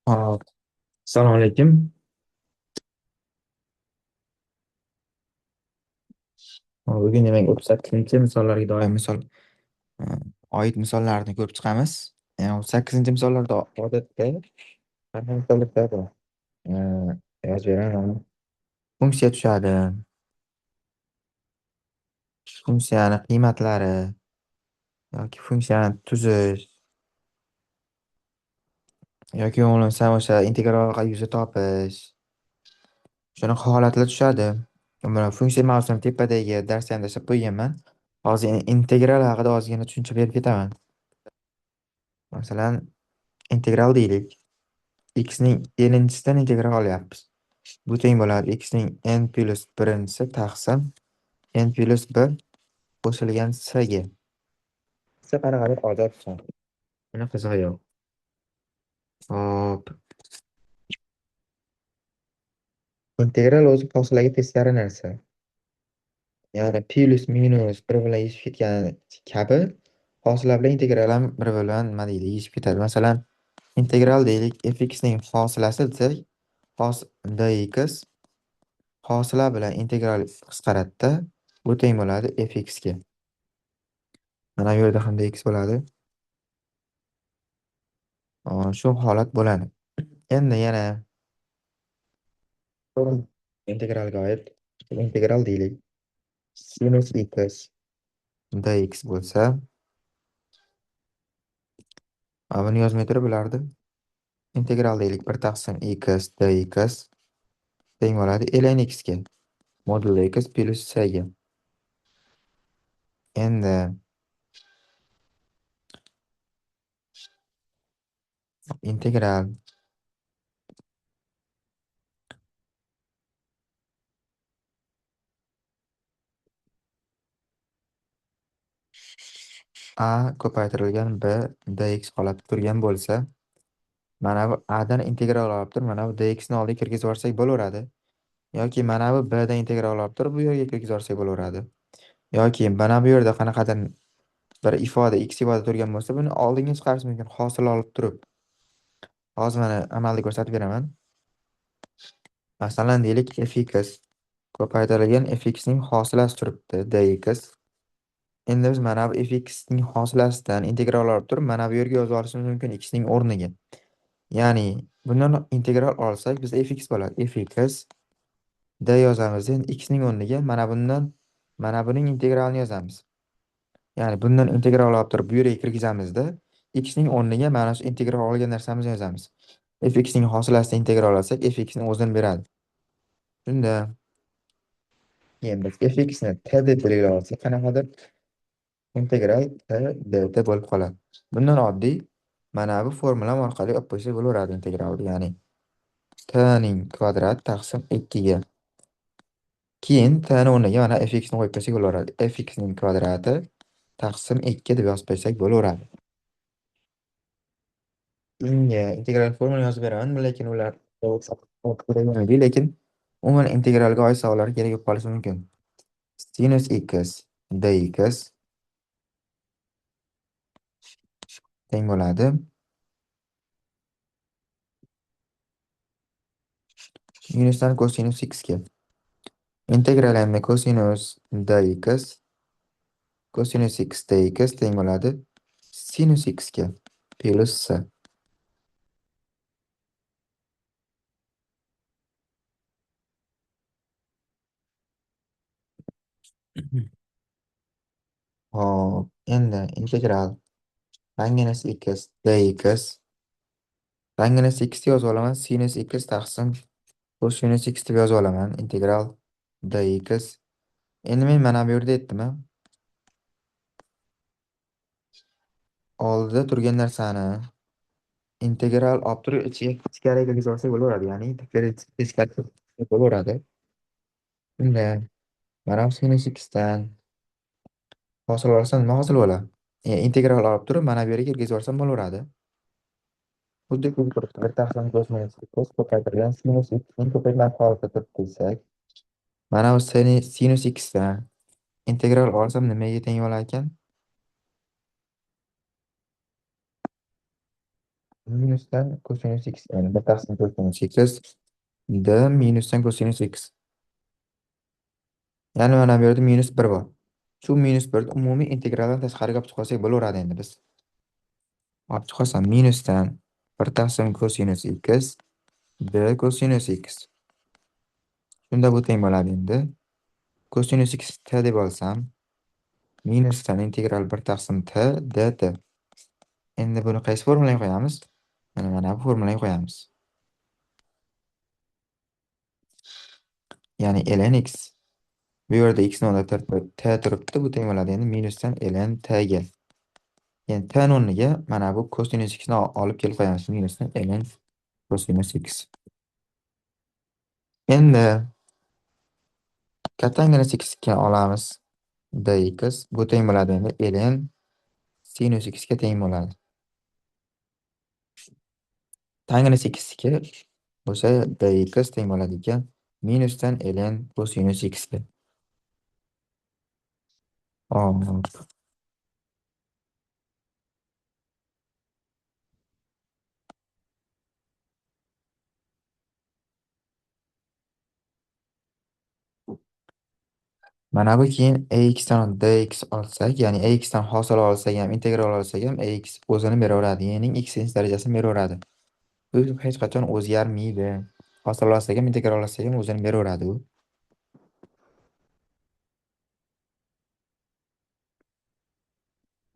Hop. Assalomu alaykum. Bugun demak 38 misollarga doir misol oid misollarni ko'rib chiqamiz. Yani 38 misollarda odatda qanday misollar tushadi? Yozib beraman. Funksiya tushadi. Funksiyani qiymatlari yoki funksiyani tuzish yoki bo'lmasa o'sha integral orqali yuza topish. Shunaqa holatlar tushadi. Mana funksiya mavzusini tepadagi darsda ham tashlab qo'yganman. Hozir integral haqida ozgina tushuncha berib ketaman. Masalan, integral deylik. X ning n-inchisidan integral olyapmiz. Bu teng bo'ladi x ning n plus birinchisi taqsim n plus 1 qo'shilgan c ga. C qanaqadir odat son. Buni qizig'i yo'q. Hop. Integral o'zi hosilaga teskari narsa. Ya'ni plus minus bir bilan yeyishib ketgan kabi hosila bilan integral ham bir bilan nima deydi, yeyishib ketadi. Masalan, integral deylik fx ning hosilasi desak, dx hosila bilan integral qisqaradida, bu teng bo'ladi fx ga. Mana bu yerda ham dx bo'ladi. Shu holat bo'ladi. Endi yana integralga oid integral deylik. Sinus x dx bo'lsa, buni yozmay turib bo'lardi. Integral deylik 1 taqsim x dx teng bo'ladi ln x ga. Modul x plus c ga. Endi integral a ko'paytirilgan b dx holatda turgan bo'lsa, mana bu a dan integral olib turib, mana bu dx ni oldiga kirgizib yuborsak bo'laveradi. Yoki mana bu b dan integral olib turib, bu yerga kirgizib yuborsak bo'laveradi. Yoki mana bu yerda qanaqadir bir ifoda x ifoda turgan bo'lsa, buni oldinga chiqarish mumkin, hosil olib turib. Hozir mana amalda ko'rsatib beraman. Masalan, deylik fx ko'paytirilgan fx ning hosilasi turibdi dx. Endi biz mana bu fx ning hosilasidan integral olib turib, mana bu yerga yozib olishimiz mumkin x ning o'rniga. Ya'ni bundan integral olsak, bizda fx bo'ladi. Fx d yozamiz. Endi x ning o'rniga mana bundan mana buning integralini yozamiz. Ya'ni bundan integral olib turib bu yerga kirgizamizda, x ning o'rniga mana shu integral olgan narsamizni yozamiz. Fx ning hosilasidan integral olsak, fx ni o'zini beradi. Shunda endi biz fx ni t deb belgilab olsak, qanaqadir integral t dt bo'lib qoladi. Bundan oddiy mana bu formula orqali olib qo'ysak bo'laveradi integralni, ya'ni t ning kvadrat taqsim 2 ga. Keyin t ni o'rniga mana fx ni qo'yib qo'ysak bo'laveradi. Fx ning kvadrati taqsim 2 deb yozib qo'ysak bo'laveradi. Unga integral formula yozib beraman, lekin ular lekin umuman integralga oid savollar kerak bo'lib qolishi mumkin. Sinus x dx teng bo'ladi minusdan kosinus x ga. Integral endi kosinus dx kosinus x dx teng bo'ladi sinus x ga plus c. Hop, endi integral tangens x dx tangens x yozib olaman, sinus x taqsim kosinus x deb yozib olaman, integral dx. Endi men mana bu yerda aytdim-a. Oldida turgan narsani integral olib turib ichiga ichkariga kirgizib olsak bo'laveradi, ya'ni teskari bo'laveradi. Shunda mana bu sinus x dan hosil olsam nima hosil bo'ladi? Integral olib turib mana bu yerga kirgizib yuborsam bo'laveradi. Xuddi turibdi. 1 taqsim kosinus x ko'paytirilgan sinus x ning ko'paytma holatida turibdi desak, mana bu sinus x dan integral olsam nimaga teng bo'lar ekan? Minusdan kosinus x, ya'ni 1 taqsim kosinus x d minusdan kosinus x. Ya'ni mana bu yerda minus 1 bor. Shu minus 1 ni umumiy integraldan tashqariga olib chiqsak bo'laveradi endi biz. Olib chiqsam minusdan 1 taqsim kosinus x d kosinus x. Shunda bu teng bo'ladi endi. Kosinus x t deb olsam, minusdan integral 1 taqsim t dt. Endi buni qaysi formulaga qo'yamiz? Mana bu formulaga qo'yamiz. Ya'ni ln x. Bu yerda x ni o'rnida t turibdi, bu teng bo'ladi endi minusdan ln t ga. Endi t ni o'rniga mana bu kosinus x ni olib kelib qo'yamiz, minusdan ln kosinus x. Endi kotangens x ga olamiz dx, bu teng bo'ladi endi ln sinus x ga teng bo'ladi. Tangens x ga bo'lsa dx teng bo'ladi ekan minusdan ln kosinus x ga. Hop. Mana bu keyin ax dan dx olsak, ya'ni ax dan hosil olsak ham, integral olsak ham ax o'zini beraveradi, ya'ni x darajasini beraveradi. Bu hech qachon o'zgarmaydi. Hosil olsak ham, integral olsak ham o'zini beraveradi u.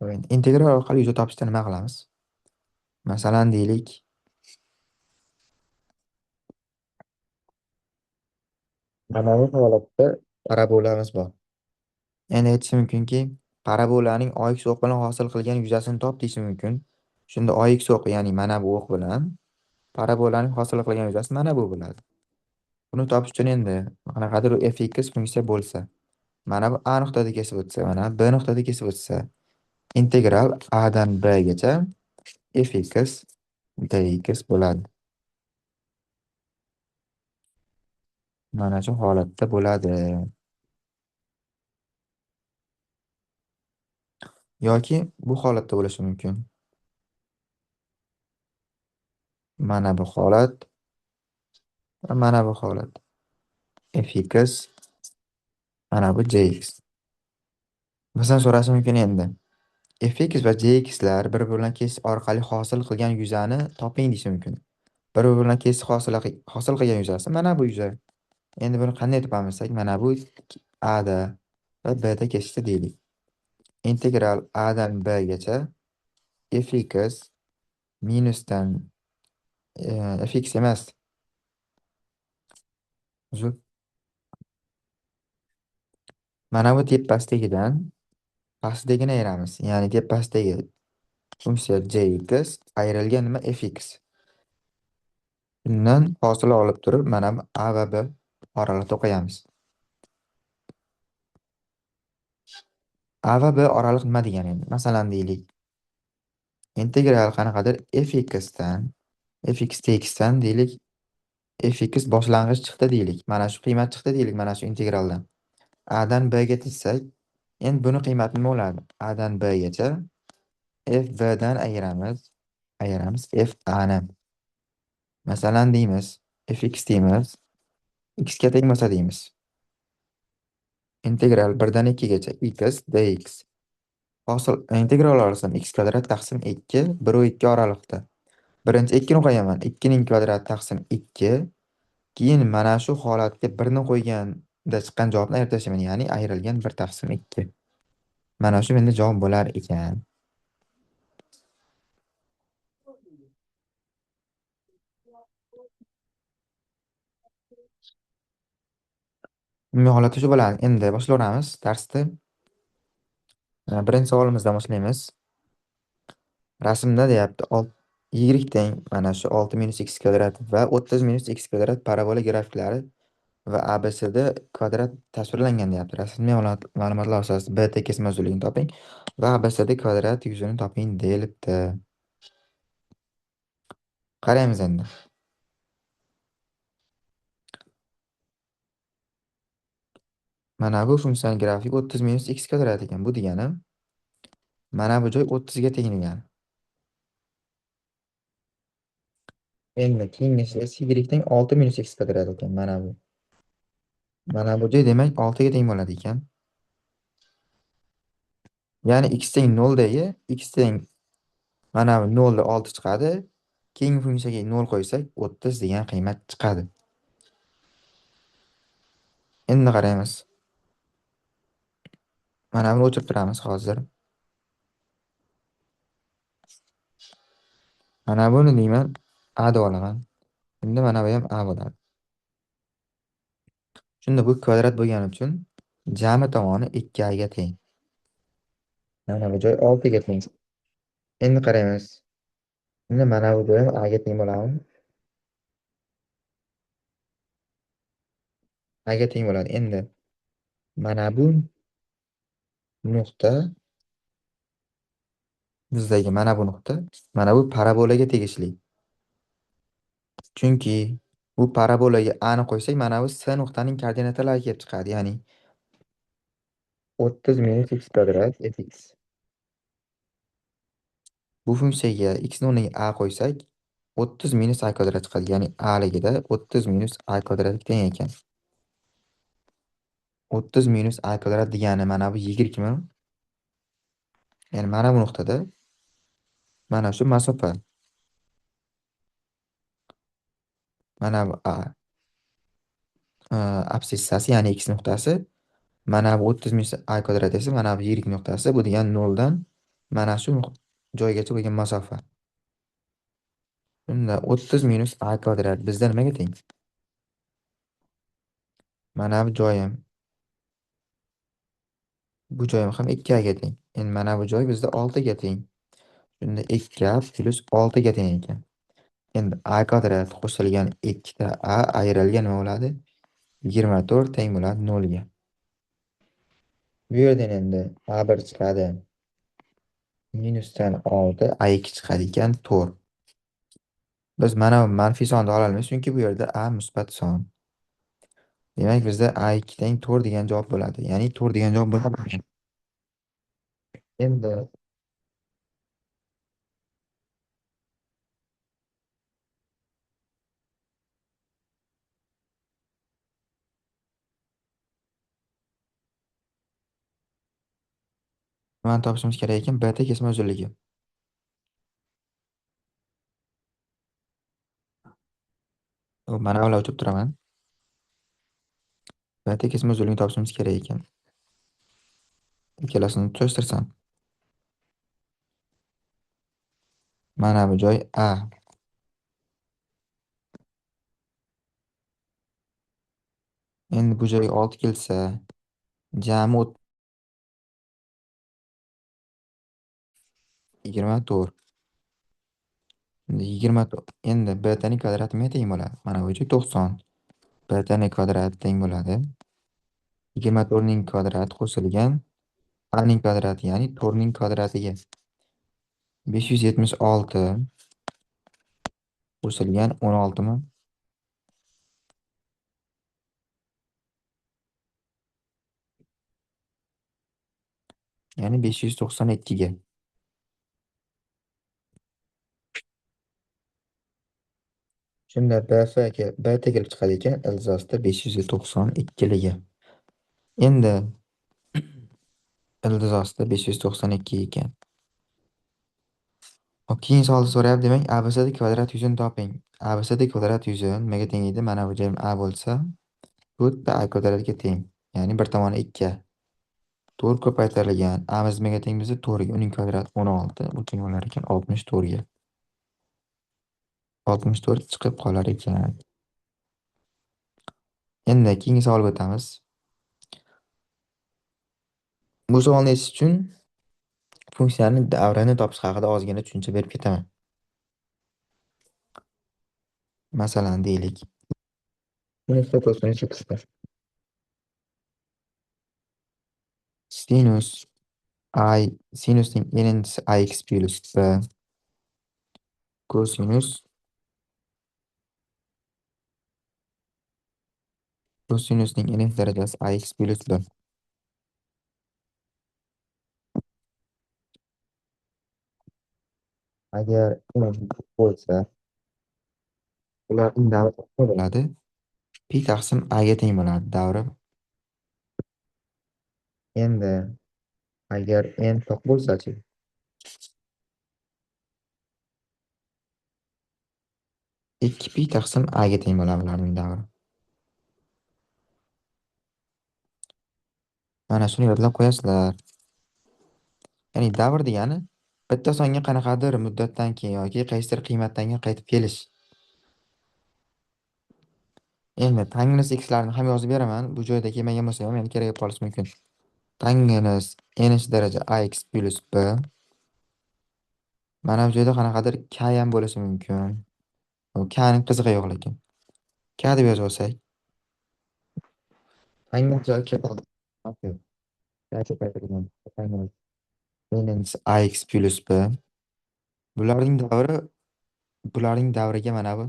Endi integral orqali yuza topishda nima qilamiz? Masalan, deylik, mana bu holatda parabolamiz bor. Endi aytish mumkinki, parabolaning AX o'q bilan hosil qilgan yuzasini top deyish mumkin. Shunda AX o'qi, ya'ni mana bu o'q bilan parabolaning hosil qilgan yuzasi mana bu bo'ladi. Buni topish uchun endi qanaqadir fx funksiya bo'lsa, mana bu A nuqtada kesib o'tsa, mana B nuqtada kesib o'tsa, integral A dan B gacha fx dx bo'ladi. Mana shu holatda bo'ladi. Yoki bu holatda bo'lishi mumkin. Mana bu holat va mana bu holat. Fx, mana bu gx. Masalan, so'rashi mumkin endi. Fx va gxlar bir-biri bilan kesish orqali hosil qilgan yuzani toping deyishi mumkin. Bir-biri bilan kesish hosil qilgan yuzasi mana bu yuza. Endi buni qanday topamiz desak, mana bu A da va B da kesishdi deylik. Integral A dan B gacha fx minusdan fx emas. Uzr. Mana bu tepasidagidan pastdagini ayiramiz. Ya'ni tepasidagi funksiya gx ayrilgan nima fx. Bundan hosil olib turib, mana bu A va B oraliqda qo'yamiz. A va B oraliq nima degani endi? Masalan deylik, integral qanaqadir fx dan fx dx dan deylik, fx boshlang'ich chiqdi deylik. Mana shu qiymat chiqdi deylik mana shu integraldan. A dan B ga tizsak, endi buni qiymati nima bo'ladi? A dan B gacha f B dan ayiramiz f A ni. Masalan deymiz, fx deymiz, x ga teng bo'lsa deymiz. Integral 1 dan 2 gacha x dx. Hosil integral olsam x kvadrat taqsim 2, 1 va 2 oraliqda. Birinchi 2 ni qo'yaman. 2 ning kvadrati taqsim 2. Keyin mana shu holatga 1 ni qo'yganda chiqqan javobni ayirib tashlayman, ya'ni ayrilgan 1 taqsim 2. Mana shu menda javob bo'lar ekan. Umumiy holatda shu bo'ladi. Endi boshlayveramiz darsni. Birinchi savolimizdan boshlaymiz. Rasmda deyapti, y teng mana shu 6 minus x kvadrat va 30 minus x kvadrat parabola grafiklari va ABCD kvadrat tasvirlangan deyapti. Rasmli ma'lumotlar asosida BT kesma uzunligini toping va ABCD kvadrat yuzini toping deyilibdi. Qaraymiz endi. Mana bu funksiyaning grafiki 30 minus x kvadrat ekan. Bu degani mana bu joy 30 ga teng degani. Endi keyingisi y teng 6 minus x kvadrat ekan. Mana bu. Mana bu joy demak 6 ga teng bo'ladi ekan. Ya'ni x teng 0 dagi x teng mana bu 0 da 6 chiqadi. Keyingi funksiyaga 0 qo'ysak 30 degan qiymat chiqadi. Endi qaraymiz. Mana buni o'chirib turamiz hozir. Mana buni deyman A deb olaman. Endi mana bu ham A bo'ladi. Shunda bu kvadrat bo'lgani uchun jami tomoni 2a ga teng. Mana bu joy 6 ga teng. Endi qaraymiz. Endi mana bu joy ham a ga teng bo'ladimi? A ga teng bo'ladi. Endi mana bu nuqta bizdagi mana bu nuqta mana bu parabolaga tegishli. Chunki bu parabolaga a ni qo'ysak, mana bu S nuqtaning koordinatalari kelib chiqadi. Ya'ni 30 minus x kvadrat fx. Bu funksiyaga x ni o'rniga a qo'ysak, 30 minus a kvadrat chiqadi. Ya'ni a ligida 30 minus a kvadratga teng ekan. 30 minus a kvadrat degani mana bu y mi? Ya'ni mana bu nuqtada mana shu masofa. Mana bu a absissasi, ya'ni x nuqtasi, mana bu 30 minus a kvadrat esa mana bu y nuqtasi, bu degani 0 dan mana shu joygacha bo'lgan masofa. Unda 30 minus a kvadrat bizda nimaga teng? Mana bu joyim. Bu joyim ham 2a ga teng. Endi mana bu joy bizda 6 ga teng. Shunda 2a plus 6 ga teng ekan. Endi a kvadrat qo'shilgan 2 ta a ayrilgan nima bo'ladi? 24 teng bo'ladi 0 ga. Bu yerdan endi a1 chiqadi. Minusdan 6, a2 chiqadi ekan 4. Biz mana bu manfiy sonni ola olmaymiz, chunki bu yerda a musbat son. Demak, bizda a2 teng 4 degan javob bo'ladi. Ya'ni 4 degan javob bo'ladi. Endi nimani topishimiz kerak ekan? BT kesma uzunligi. Xo'p, mana bular o'chirib turaman. BT kesma uzunligini topishimiz kerak ekan. Ikkalasini tutashtirsam. Mana bu joy A. Endi bu joyga 6 kelsa, jami 24. Endi 24. Endi BT ning kvadrati nimaga teng bo'ladi? Mana bu joy 90. BT ning kvadrati teng bo'ladi. 24 ning kvadrati qo'shilgan A ning kvadrati, ya'ni 4 ning kvadratiga. 576 qo'shilgan 16 mi? Ya'ni 592 ga. Shunda BT kelib chiqadi ekan, ildizosida 592 ligi. Endi ildizosida 592 ekan. Hop, keyingi savolni so'rayapti, demak, ABCD kvadrat yuzini toping. ABCD kvadrat yuzi nimaga teng edi? Mana bu joyim A bo'lsa, to'rtta A kvadratga teng. Ya'ni bir tomoni 2. 4 ko'paytirilgan. A miz nimaga teng bizda? 4 ga. Uning kvadrati 16. Bu teng bo'lar ekan 64 ga. 64 chiqib qolar ekan. Endi keyingi savolga o'tamiz. Bu savolni yechish uchun funksiyaning davrini topish haqida ozgina tushuncha berib ketaman. Masalan, deylik. Sinus va kosinus x. Sinus i sinusning n-inchisi ax plus b kosinus kosinusning n darajasi ax plus b. Agar n bo'lsa, Ularning davri bo'ladi. Pi taqsim a ga teng bo'ladi davri. Endi agar n to'q bo'lsa-chi? 2 pi taqsim a ga teng bo'ladi ularning davri. Mana shuni yodlab qo'yasizlar. Ya'ni davr degani bitta songa qanaqadir muddatdan keyin yoki qaysidir qiymatdan keyin qaytib kelish. Endi tangens xlarni ham yozib beraman. Bu joyda kelmagan bo'lsa ham endi kerak bo'lib qolishi mumkin. Tangens n daraja ax plus b. Mana bu joyda qanaqadir k ham bo'lishi mumkin. K ning qizig'i yo'q lekin. K deb yozib olsak. Tangens joyi k ax plus b. Bularning davri, bularning davriga mana bu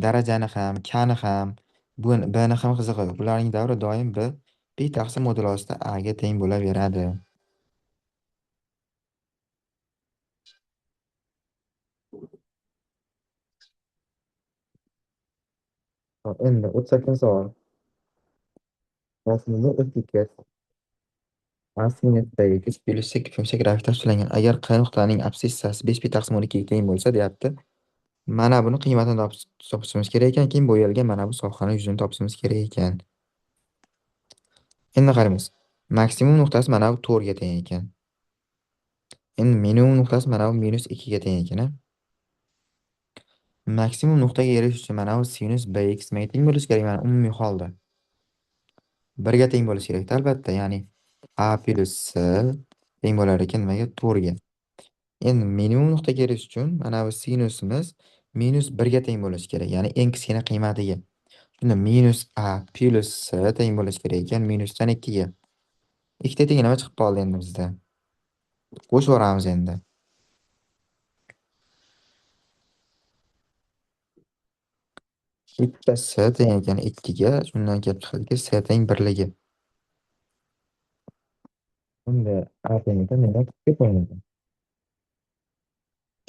darajani ham, k ni ham, bu b ni ham qizig'i yo'q. Bularning davri doim b pi taqsim modul ostida a ga teng bo'laveradi. Endi 38-savol. Rasmida f2 a sinus bx plus c funksiya grafikda tashkillangan. Agar q nuqtaning absissasi 5 pi taqsim 12 ga teng bo'lsa, deyapti. Mana buni qiymatini topishimiz kerak ekan, keyin bo'yalgan mana bu sohani yuzini topishimiz kerak ekan. Endi qaraymiz. Maksimum nuqtasi mana bu 4 ga teng ekan. Endi minimum nuqtasi mana bu -2 ga teng ekan. Maksimum nuqtaga erishish uchun mana bu sinus bx nimaga teng bo'lishi kerak? Mana umumiy holda 1 ga teng bo'lishi kerak albatta. Ya'ni a plus c teng bo'lar ekan nimaga? 4 ga. Endi minimum nuqtaga erishish uchun mana bu sinusimiz -1 ga teng bo'lishi kerak. Ya'ni eng kichkina qiymatiga. Shunda minus a plus c teng bo'lishi kerak ekan minusdan 2 ga. Ikkita teng nima chiqib qoldi endi bizda? Qo'shib yuboramiz endi. Bitta c teng ekan 2 ga, shundan kelib chiqadiki c teng 1ligi. Endi a teng ekan, demak teng ekan.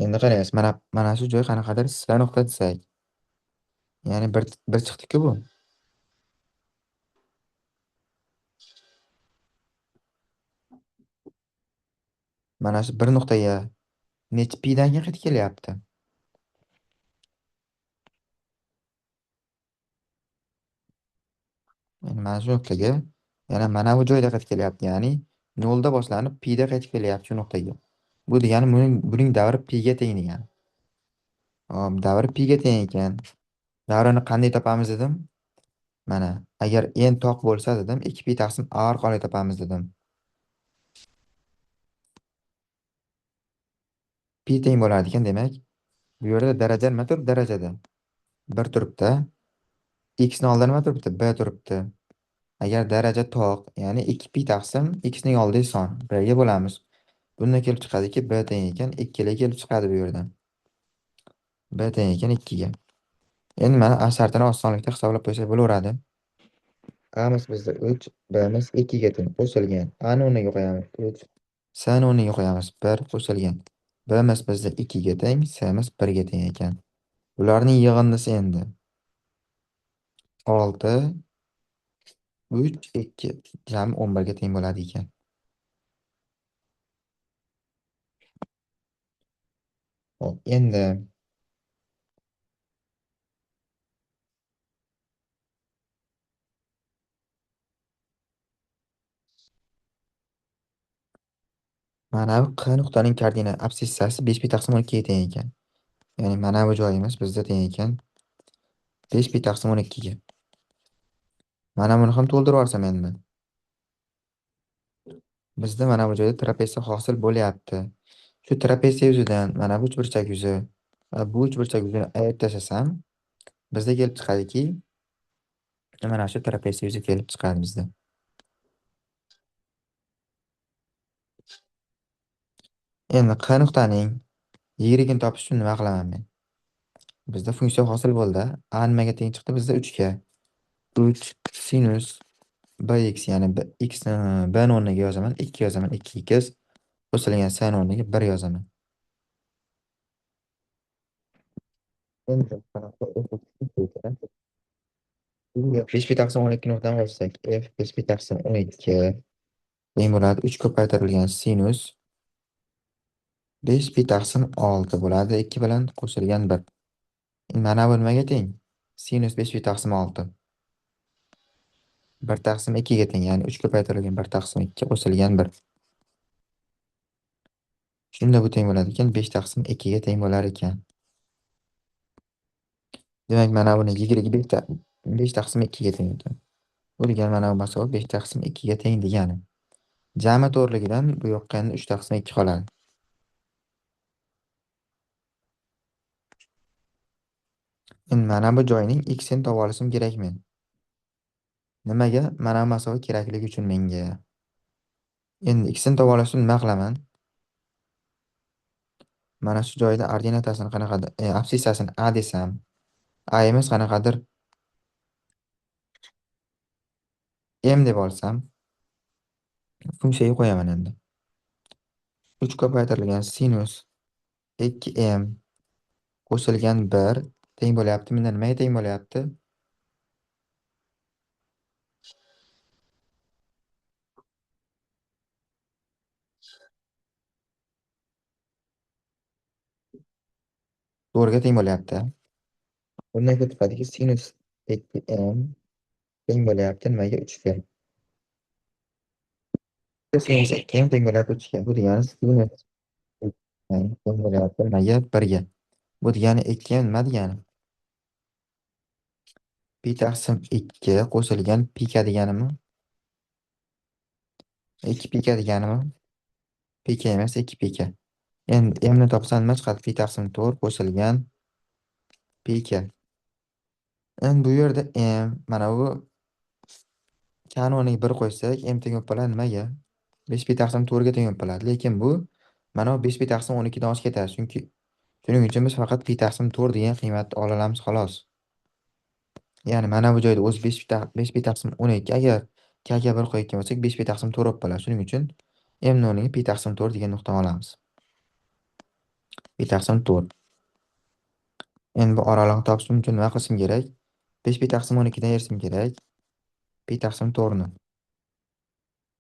Endi qaraymiz, mana shu joy qanaqadir c nuqta desak. Ya'ni bir chiqdi-ku bu. Mana shu bir nuqtaga necha pidan keyin qaytib kelyapti? Endi mana shu nuqtaga yana mana bu joyda qaytib kelyapti. Ya'ni 0 da boshlanib pi da qaytib kelyapti shu nuqtaga. Bu degani buning davri pi ga teng degani. Hop, davri pi ga teng ekan. Davrini qanday topamiz dedim? Mana agar n toq bo'lsa dedim, 2 pi taqsim a orqali topamiz dedim. Pi teng bo'lardi ekan, demak, bu yerda daraja nima turibdi? Darajada 1 turibdi. X ni oldida nima turibdi? B turibdi. Agar daraja toq, ya'ni 2 pi taqsim x ning oldidagi son b ga bo'lamiz. Bundan kelib chiqadiki, b teng ekan 2 ga kelib chiqadi bu yerdan. B teng ekan 2 ga. Endi mana a shartini osonlikda hisoblab qo'ysak bo'laveradi. A'miz bizda 3, B'miz 2 ga teng qo'shilgan. A ni o'rniga qo'yamiz 3, C ni o'rniga qo'yamiz 1 qo'shilgan. B'miz bizda 2 ga teng, C'miz 1 ga teng ekan. Bularning yig'indisi endi 6, 3, 2 jami 11 ga teng bo'ladi ekan. Xo'p, endi mana bu Q nuqtaning koordinat absissasi 5 pi taqsim 12 ga teng ekan. Ya'ni mana bu joyimiz bizda teng ekan 5 pi taqsim 12 ga. Mana buni ham to'ldirib yuborsam endi. Bizda mana bu joyda trapetsiya hosil bo'lyapti. Shu trapetsiya yuzidan mana bu uchburchak yuzi va bu uchburchak yuzini ayirib tashlasam, bizda kelib chiqadiki, mana shu trapetsiya yuzi kelib chiqadi bizda. Endi Q nuqtaning y ni topish uchun nima qilaman men? Bizda funksiya hosil bo'ldi. A nimaga teng chiqdi? Bizda 3 ga. 3 sinus bx, ya'ni b, x ni b ni o'rniga yozaman, 2 yozaman, 2 x qo'shilgan s ni o'rniga 1 yozaman. Endi qanaqa f 5 pi taqsim 12 nuqtani qo'shsak, f 5 pi taqsim 12 teng bo'ladi 3 ko'paytirilgan sinus 5 pi taqsim 6 bo'ladi, 2 bilan qo'shilgan 1. Mana bu nimaga teng? Sinus 5 pi taqsim 6. 1 taqsim 2 ga teng, ya'ni 3 ko'paytirilgan 1 taqsim 2 qo'shilgan 1. Shunda bu teng bo'ladi ekan, 5 taqsim 2 ga teng bo'lar ekan. Demak, mana buni 5 taqsim 2 ga teng ekan. Bu degani mana bu masofa 5 taqsim 2 ga teng degani. Jami to'g'riligidan bu yoqqa endi 3 taqsim 2 qoladi. Endi mana bu joyning x ni topa olishim kerak men. Nimaga? Mana bu masofa kerakligi uchun menga. Endi x ni topa olish uchun nima qilaman? Mana shu joyda ordinatasini qanaqadir, absissasini a desam, a emas qanaqadir m deb olsam, funksiyaga qo'yaman endi. 3 ko'paytirilgan sinus 2m qo'shilgan 1 teng bo'lyapti. Bunda nimaga teng bo'lyapti? To'rtga teng bo'lyapti. Bundan kelib chiqadiki, sinus 2m teng bo'lyapti nimaga? 3 ga. Sinus 2m teng bo'lyapti 3 ga. Bu degani sinus 2m teng bo'lyapti nimaga? 1 ga. Bu degani 2m nima degani? Pi taqsim 2 qo'shilgan pi k deganimi? 2 pi k deganimi? Pi k emas, 2 pi k. Endi m ni topsam nima chiqadi? Pi taqsim 4 qo'shilgan pi k. Endi bu yerda m, mana bu kanoniga 1 qo'ysak, m teng bo'lib qoladi nimaga? 5 pi taqsim 4 ga teng bo'lib qoladi. Lekin bu mana bu 5 pi taqsim 12 dan oshib ketadi. Chunki shuning uchun biz faqat pi taqsim 4 degan qiymatni ola olamiz xolos. Ya'ni mana bu joyda o'zi 5 pi taqsim 12, agar k ga 1 qo'yayotgan bo'lsak, 5 pi taqsim 4 bo'lib qoladi. Shuning uchun m ni o'rniga pi taqsim 4 degan nuqtani olamiz. Pi taqsim 4. Endi bu oraliqni topishim uchun nima qilishim kerak? 5 pi taqsim 12 dan ayirishim kerak. Pi taqsim 4 ni.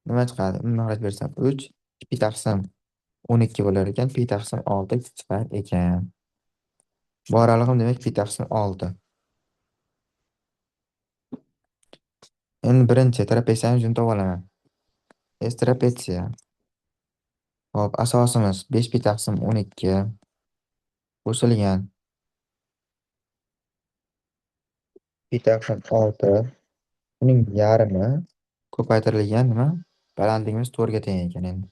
Nima chiqadi? Uni mahraj bersam 3, pi taqsim 12 bo'lar ekan, pi taqsim 6 chiqar ekan. Bu oralig'im demak pi taqsim 6. Endi birinchi trapetsiyani yuzini topa olaman. S trapetsiya. Xo'p, asosimiz 5 pi taqsim 12 qo'shilgan pi taqsim 6 uning yarmi ko'paytirilgan nima? Balandligimiz 4 ga teng ekan endi.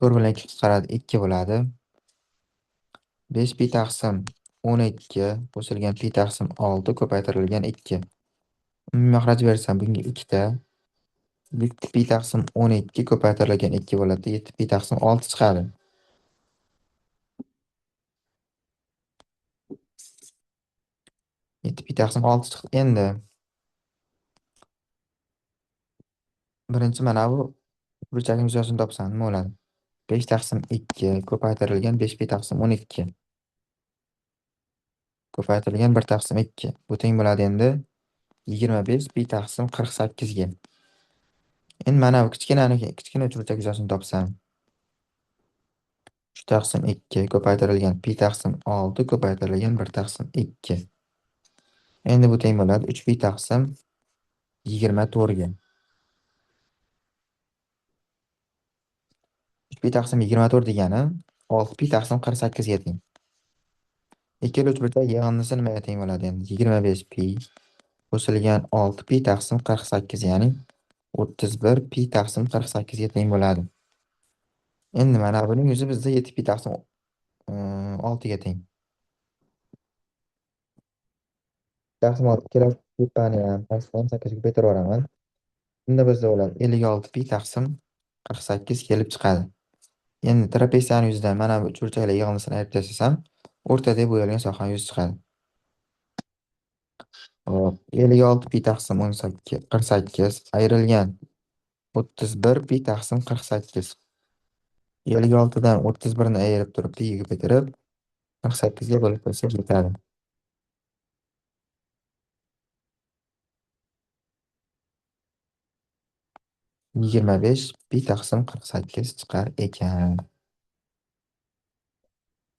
4 bilan 2 qisqaradi, 2 bo'ladi. 5 pi taqsim 12 qo'shilgan pi taqsim 6 ko'paytirilgan 2. Mahraj bersam bunga 2 ta 7 pi taqsim 12 ko'paytirilgan 2 bo'ladi. 7 pi taqsim 6 chiqadi. 7 pi taqsim 6 chiqdi. Endi birinchi mana bu burchakning yuzasini topsam nima bo'ladi? 5 taqsim 2 ko'paytirilgan 5 pi taqsim 12 ko'paytirilgan 1 taqsim 2. Bu teng bo'ladi endi 25 pi taqsim 48 ga. Endi mana bu kichkina uchburchak yuzasini topsam 3 taqsim 2 ko'paytirilgan pi taqsim 6 ko'paytirilgan 1 taqsim 2. Endi bu teng bo'ladi 3 pi taqsim 24 ga. 3 pi taqsim 24 degani 6 pi taqsim 48 ga teng. Ikkala uchburchak yig'indisi nimaga teng bo'ladi endi? 25 pi qo'shilgan 6 pi taqsim 48, ya'ni 31 pi taqsim 48 ga teng bo'ladi. Endi mana buning yuzi bizda 7 pi taqsim 6 ga teng. Taqsim 6 keladi, tepani ham pastni ham 8 ga ko'paytirib yuboraman. Bunda bizda bo'ladi 56 pi taqsim 48 kelib chiqadi. Endi trapetsiyaning yuzidan mana bu uchburchaklar yig'indisini ayirib tashlasam, o'rtada bo'yalgan sohaning yuzi chiqadi. Hop, 56 pi taqsim 48 ayrilgan 31 pi taqsim 48. 56 dan 31 ni ayirib turib, pi ga ko'paytirib 48 ga bo'lib qo'ysak yetadi. 25 pi taqsim 48 chiqar ekan.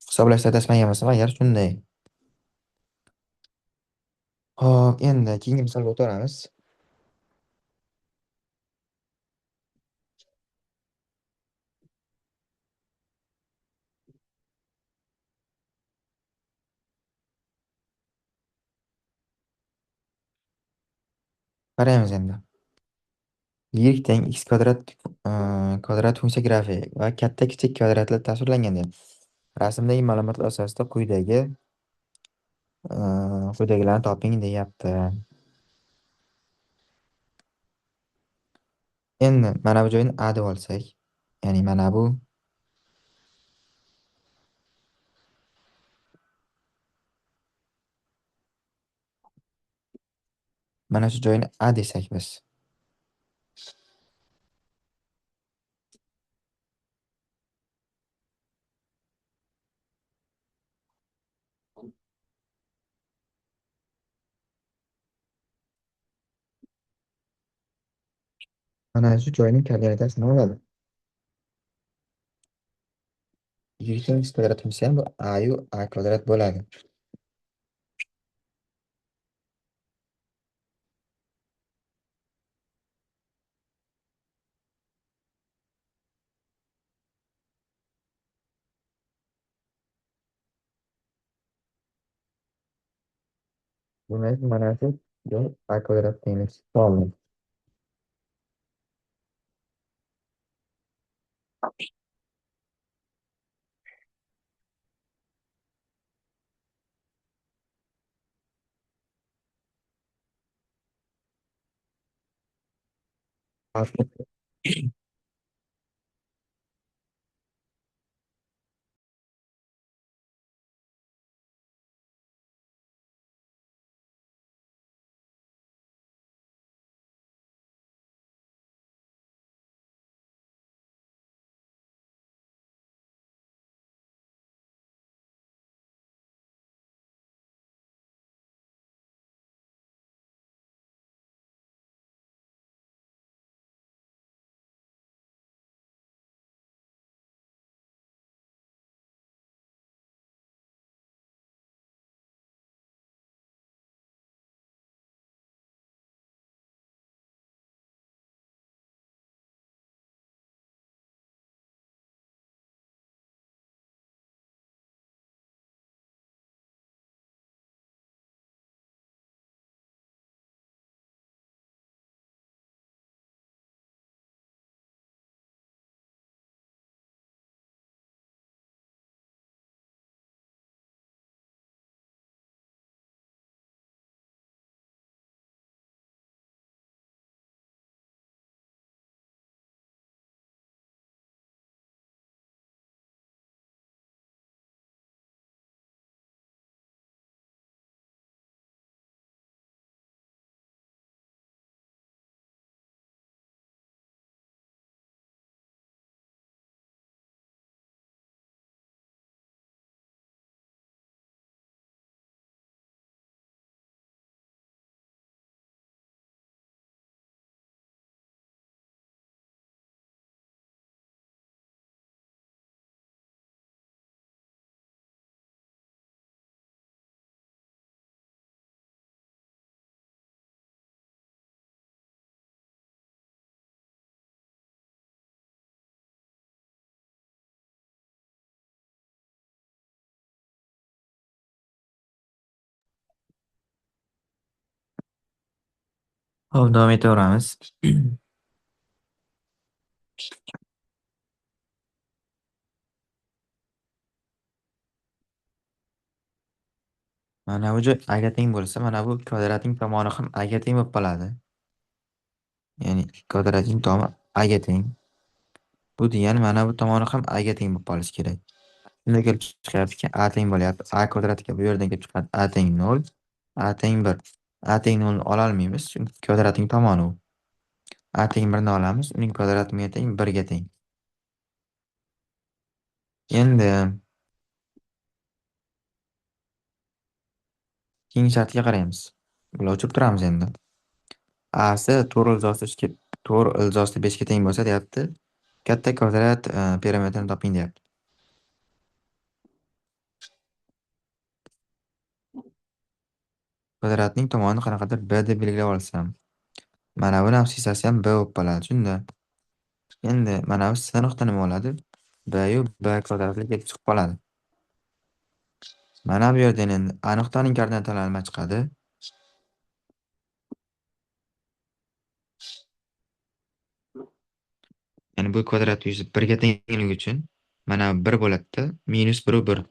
Hisoblashda adashmagan bo'lsam agar shunday. Xo'p, endi keyingi misolga o'tamiz. Qaraymiz endi. Y teng x kvadrat kvadrat funksiya grafigi va katta kichik kvadratlar tasvirlangan deyapti. Rasmdagi ma'lumotlar asosida quyidagilarni toping deyapti. Endi mana bu joyni A deb olsak, ya'ni mana bu shu joyni A desak biz. Mana shu joyning koordinatasi nima bo'ladi? Y teng x kvadrat funksiyasi ham bu a yu a kvadrat bo'ladi. Demak, mana shu joy a kvadrat tenglik oldi. Xo'p, davom etaveramiz. Mana bu joy a ga teng bo'lsa, mana bu kvadratning tomoni ham a ga teng bo'lib qoladi. Ya'ni kvadratning tomoni a ga teng. Bu degani mana bu tomoni ham a ga teng bo'lib qolishi kerak. Shunda kelib chiqyaptiki, a teng bo'lyapti. A kvadratga bu yerdan kelib chiqadi a teng 0, a teng 1. A teng 0 ni ola olmaymiz, chunki kvadratning tomoni u. A teng 1 ni olamiz, uning kvadrati nimaga teng? 1 ga teng. Endi keyingi shartga qaraymiz. Bular o'chirib turamiz endi. A si to'g'ri 4 ildizosida 5 ga teng bo'lsa deyapti. Katta kvadrat perimetrini toping deyapti. Kvadratning tomonini qanaqadir B deb belgilab olsam, mana buni absissasi ham B bo'lib qoladi. Shunda endi mana bu C nuqta nima bo'ladi? B yu B kvadratli kelib chiqib qoladi. Mana bu yerdan endi A nuqtaning koordinatalari nima chiqadi? Ya'ni bu kvadrat yuzi 1 ga tengligi uchun mana 1 bo'ladi-da, minus 1 u 1.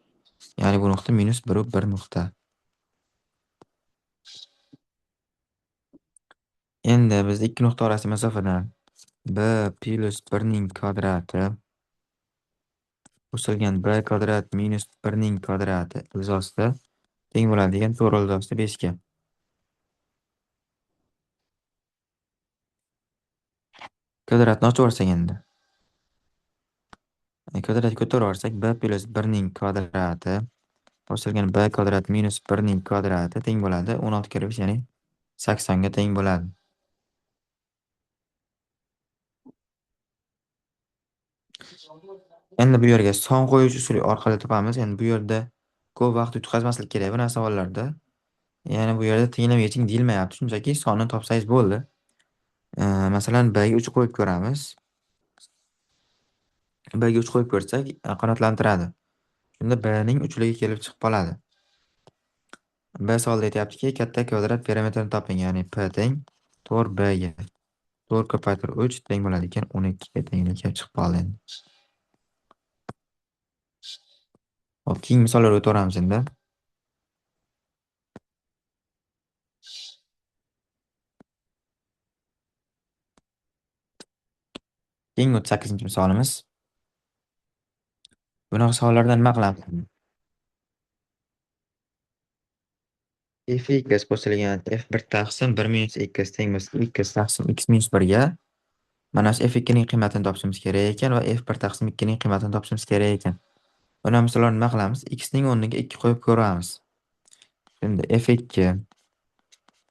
Ya'ni bu nuqta minus 1 u 1 nuqta. Endi biz ikki nuqta orasi masofadan b plus 1 ning kvadrati qo'shilgan b kvadrat minus 1 ning kvadrati ildizosida teng bo'ladi degan to'g'ri ildizosida 5 ga. Kvadratni ochib yuborsak endi. Kvadratni ko'tarib yuborsak b plus 1 ning kvadrati qo'shilgan b kvadrat minus 1 ning kvadrati teng bo'ladi 16 kira 5, ya'ni 80 ga teng bo'ladi. Endi bu yerga son qo'yish usuli orqali topamiz. Endi bu yerda ko'p vaqt yutqazmaslik kerak bu savollarda. Ya'ni bu yerda tenglama yeching deyilmayapti. Shunchaki sonni topsangiz bo'ldi. Masalan, b ga 3 qo'yib ko'ramiz. B ga 3 qo'yib ko'rsak, qanoatlantiradi. Shunda b ning 3ligi kelib chiqib qoladi. B savolda aytyaptiki, katta kvadrat perimetrini toping, ya'ni p teng 4 b ga. 4 ko'paytir 3 teng bo'ladi ekan 12 ga tenglik kelib chiqib qoldi endi. Hop, keyingi misollarga o'taveramiz endi. Keyingi 38-misolimiz. Bunaqa savollarda nima qilamiz? F x qo'shilgan f1 taqsim 1 minus x teng bo'lsa x taqsim x minus 1 ga. Mana shu f2 ning qiymatini topishimiz kerak ekan va f1 taqsim 2 ning qiymatini topishimiz kerak ekan. Buni misollar nima qilamiz? X ning o'rniga 2 qo'yib ko'ramiz. Endi f2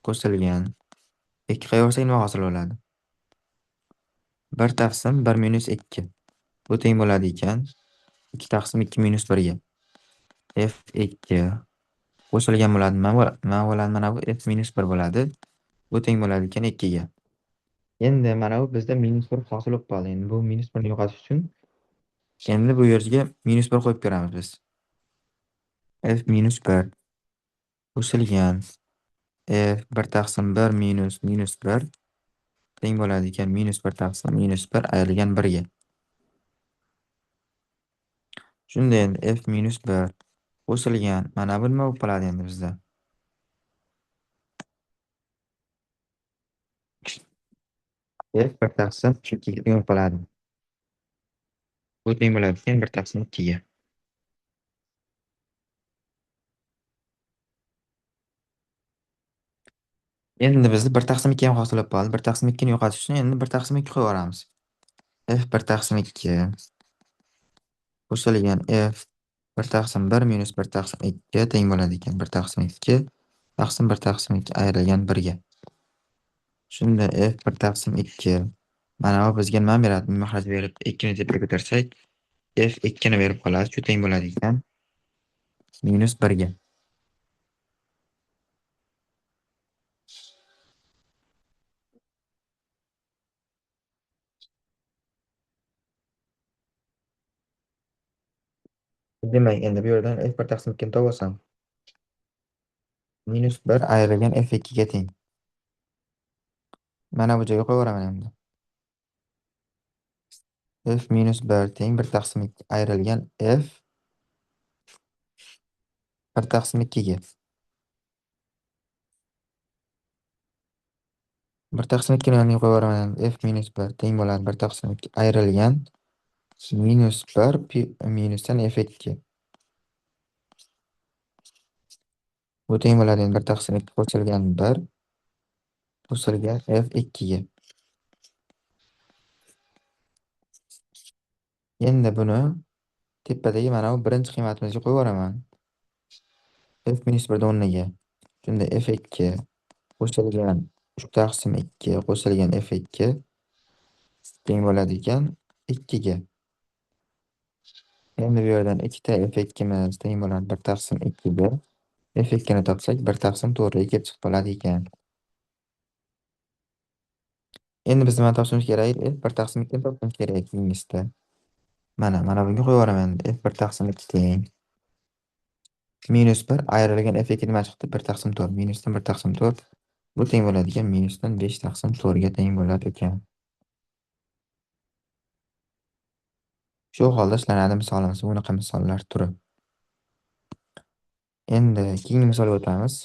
qo'shilgan 2 qo'ysak nima hosil bo'ladi? 1 taqsim 1 minus 2. Bu teng bo'ladi ekan 2 taqsim 2 minus 1 ga. F2 qo'shilgan bo'ladi. Nima bo'ladi? Mana bu f minus 1 bo'ladi. Bu teng bo'ladi ekan 2 ga. Endi mana bu bizda minus 1 hosil bo'lib qoldi. Endi bu minus 1 ni yo'qotish uchun endi bu yerga minus 1 qo'yib ko'ramiz biz. F minus 1 qo'shilgan f 1 taqsim 1 minus minus 1 teng bo'ladi ekan minus 1 taqsim minus 1 ayrilgan 1 ga. Shunda endi f minus 1 qo'shilgan mana bu nima bo'lib qoladi endi bizda? F 1 taqsim 2 ga teng bo'lib qoladi. Bu teng bo'ladi ekan 1 taqsim 2 ga. Endi bizda 1 taqsim 2 ham hosil bo'lib qoldi. 1 taqsim 2 ni yo'qotish uchun endi 1 taqsim 2 qo'yib yuboramiz. F 1 taqsim 2 qo'shilgan f 1 taqsim 1 minus 1 taqsim 2 teng bo'ladi ekan 1 taqsim 2 taqsim 1 taqsim 2 ayrilgan 1 ga. Shunda f 1 taqsim 2 mana bu bizga nima beradi? Mahraj berib 2 ni tepaga ko'tarsak f 2 ni berib qoladi. Shu teng bo'ladi ekan minus 1 ga. Demak, endi bu yerdan f 1 taqsim 2 ni topsam minus 1 ayrilgan f 2 ga teng. Mana bu joyga qo'yib yuboraman endi. F minus 1 teng 1 taqsim 2 ayrilgan f 1 taqsim 2 ga. 1 taqsim 2 ni qo'yib yuboraman endi. F minus 1 teng bo'ladi 1 taqsim 2 ayrilgan minus 1 minusdan f 2. Bu teng bo'ladi endi 1 taqsim 2 qo'shilgan 1 qo'shilgan f 2 ga. Endi buni tepadagi mana bu birinchi qiymatimizga qo'yib yuboraman. F minus 1 ni o'rniga. Shunda f 2 qo'shilgan 3 taqsim 2 qo'shilgan f 2 Teng bo'ladi ekan 2 ga. Endi bu yerdan ikkita f2miz teng bo'ladi 1 taqsim 2 ga. F2 ni topsak 1 taqsim 4 ga kelib chiqib qoladi ekan. Endi biz nimani topishimiz kerak edi? F1 taqsim 2 ni topishimiz kerak keyingisida. Mana bunga qo'yib yuboraman endi. F1 taqsim 2 teng minus 1 ayrilgan F2 nima chiqdi? 1 taqsim 4. Minusdan 1 taqsim 4. Bu teng bo'ladi ekan minusdan 5 taqsim 4 ga teng bo'lar ekan. Shu holda ishlanadi misolimiz. Bunaqa misollar turi. Endi keyingi misolga o'tamiz.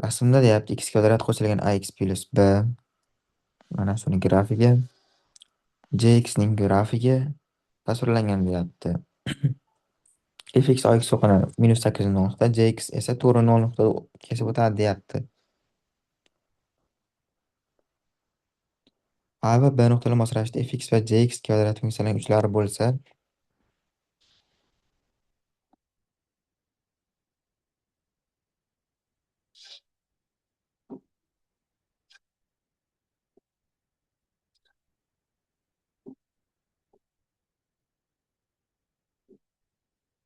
Rasmda deyapti x kvadrat qo'shilgan ax plus b. Mana shuni grafigi. Gx ning grafigi tasvirlangan deyapti. Fx ax o'qini minus sakkiz nuqta, gx esa to'g'ri nol nuqta kesib o'tadi deyapti. A va B nuqtalar mos ravishda fx va gx kvadrat funksiyalarining uchlari bo'lsa,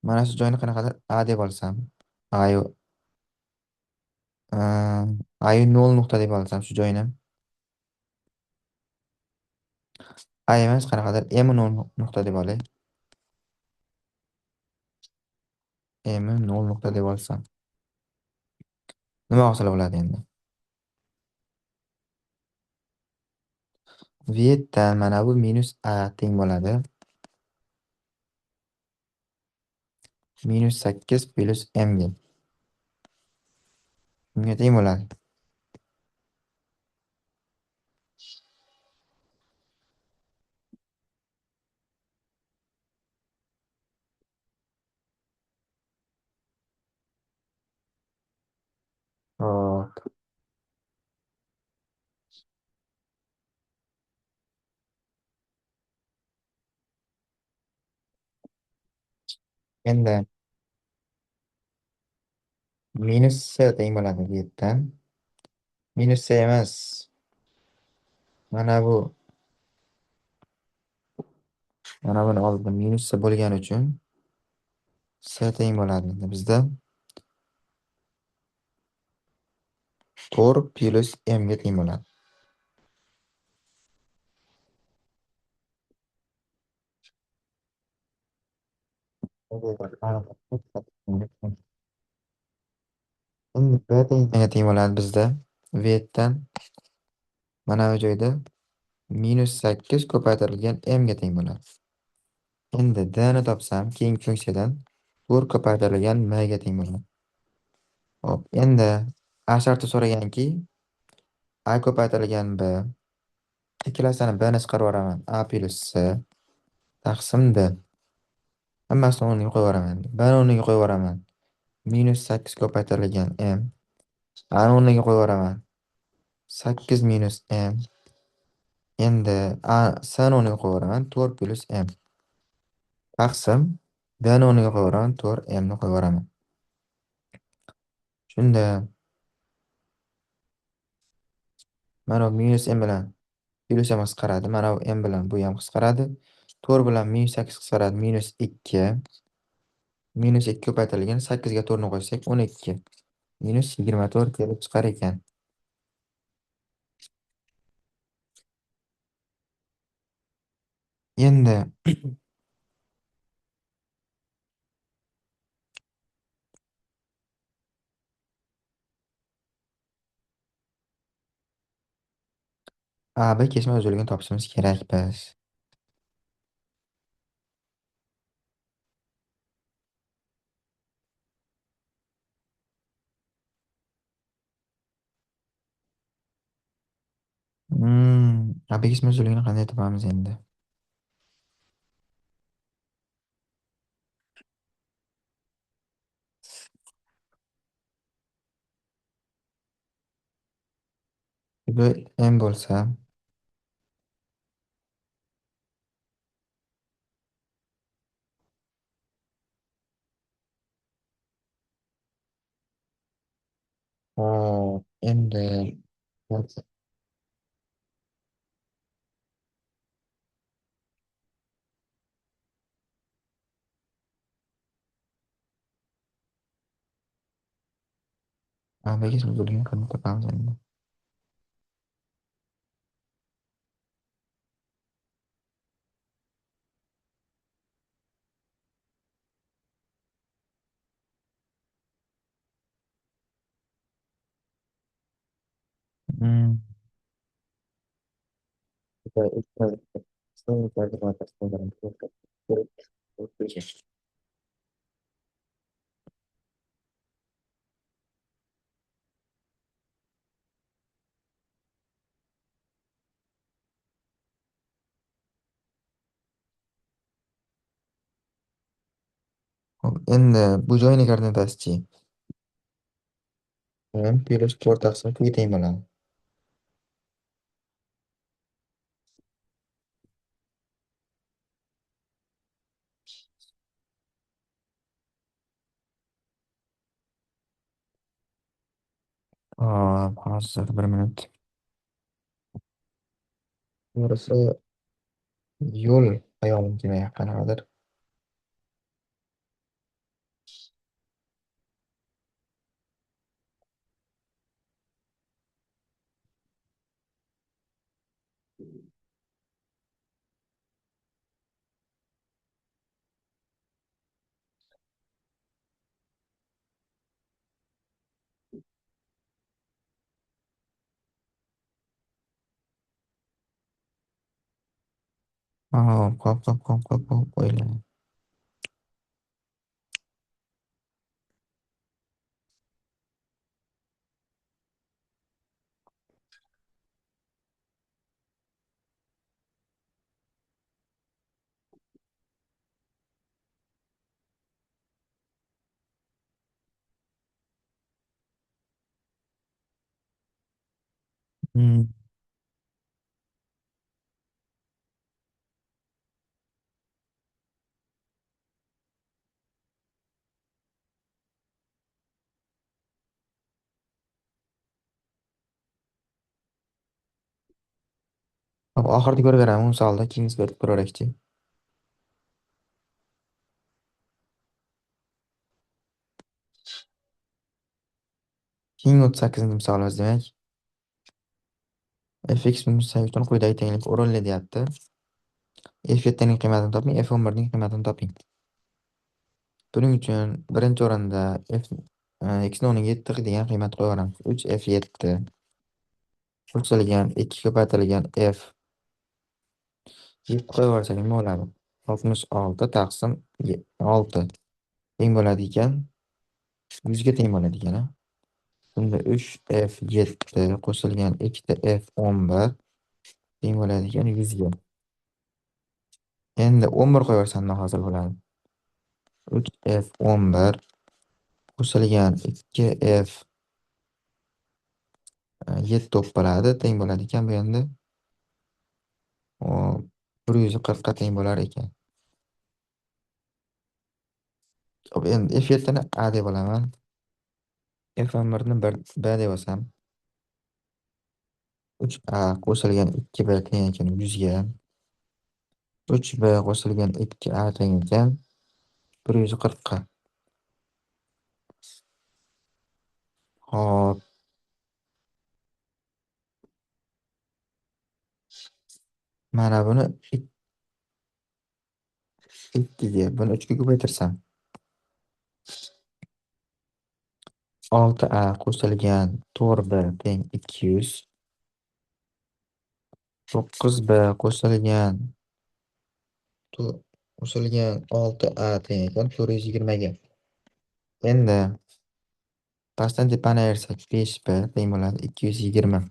mana shu joyni qanaqadir A deb olsam, A nol nuqta deb olsam shu joyni. A emas, qanaqadir M nol nuqta deb olay. M nol nuqta deb olsam. Nima hosil bo'ladi endi? Bu yerdan mana bu minus A teng bo'ladi. Minus 8 plus M ga. Bunga teng bo'ladi. Hop. Endi minus C teng bo'ladi bu yerdan. Minus C emas. Mana bu. Mana buni oldida minus C bo'lgani uchun C teng bo'ladi endi bizda. 4 plus M ga teng bo'ladi. Endi B teng teng bo'ladi bizda. V dan mana bu joyda minus 8 ko'paytirilgan M ga teng bo'ladi. Endi D ni topsam, keyingi funksiyadan 4 ko'paytirilgan M ga teng bo'ladi. Hop, endi A sharti so'raganki, A ko'paytirilgan B, ikkalasini B ni chiqarib yuboraman. A plus C taqsim D. Hammasini o'rniga qo'yib yuboraman. B ni o'rniga qo'yib yuboraman. Minus 8 ko'paytirilgan M. A ni o'rniga qo'yib yuboraman. 8 minus M. Endi A C ni o'rniga qo'yib yuboraman. 4 plus M. Taqsim D ni o'rniga qo'yib yuboraman. 4 M ni qo'yib yuboraman. Shunda mana bu minus M bilan plus ham qisqaradi. Mana bu M bilan bu ham qisqaradi. 4 bilan minus 8 qisqaradi. Minus 2. Minus 2 ko'paytirilgan 8 ga 4 ni qo'shsak 12. Minus 24 kelib chiqar ekan. Endi AB kesma uzunligini topishimiz kerak biz. AB kesma uzunligini qanday topamiz endi? Bu M bo'lsa, Endi ABG uzunligini qanday topamiz endi? Hmm. Hop, endi bu joyni koordinatasichi? 10 plus 4 taqsim 2 teng bo'ladi. Hop, hozir 1 minut. To'g'risi yo'l hayolim kelmayapti qanaqadir. Hop, hop, hop, hop, hop, hop, o'yla. Hmm. Hop, oxirida ko'rib beraman, misolda keyingi ko'rib ko'raylikchi. Keyingi 38-misolimiz demak. Fx minus uchun quyidagi tenglik o'rinli deyapti. F7 ning qiymatini toping, F11 ning qiymatini toping. Buning uchun birinchi o'rinda F x ni o'rniga 7 degan qiymat qo'yib yuboramiz. 3 F7 qo'shilgan 2 ko'paytirilgan F 7 qo'yib yuborsak nima bo'ladi? 66 taqsim 6 teng bo'ladi ekan. 100 ga teng bo'ladi ekan, ha? Bunda 3 F7 qo'shilgan 2 ta F11 teng bo'ladi ekan 100 ga. Endi 11 qo'yib yuborsam nima hosil bo'ladi? 3 F11 qo'shilgan 2 F 7 to'p bo'ladi, teng bo'ladi ekan bu endi. Hop, 140 ga teng bo'lar ekan. Hop, endi F7 ni A deb olaman. F11 ni B deb olsam. 3A qo'shilgan 2B teng ekan 100 ga. 3B qo'shilgan 2A teng ekan 140 ga. Hop. Mana buni 2ga, buni 3ga ko'paytirsam. 6A qo'shilgan 4B teng 200. 9B qo'shilgan 6A teng ekan 420 ga. Endi pastdan tepani ayirsak 5B teng bo'ladi 220.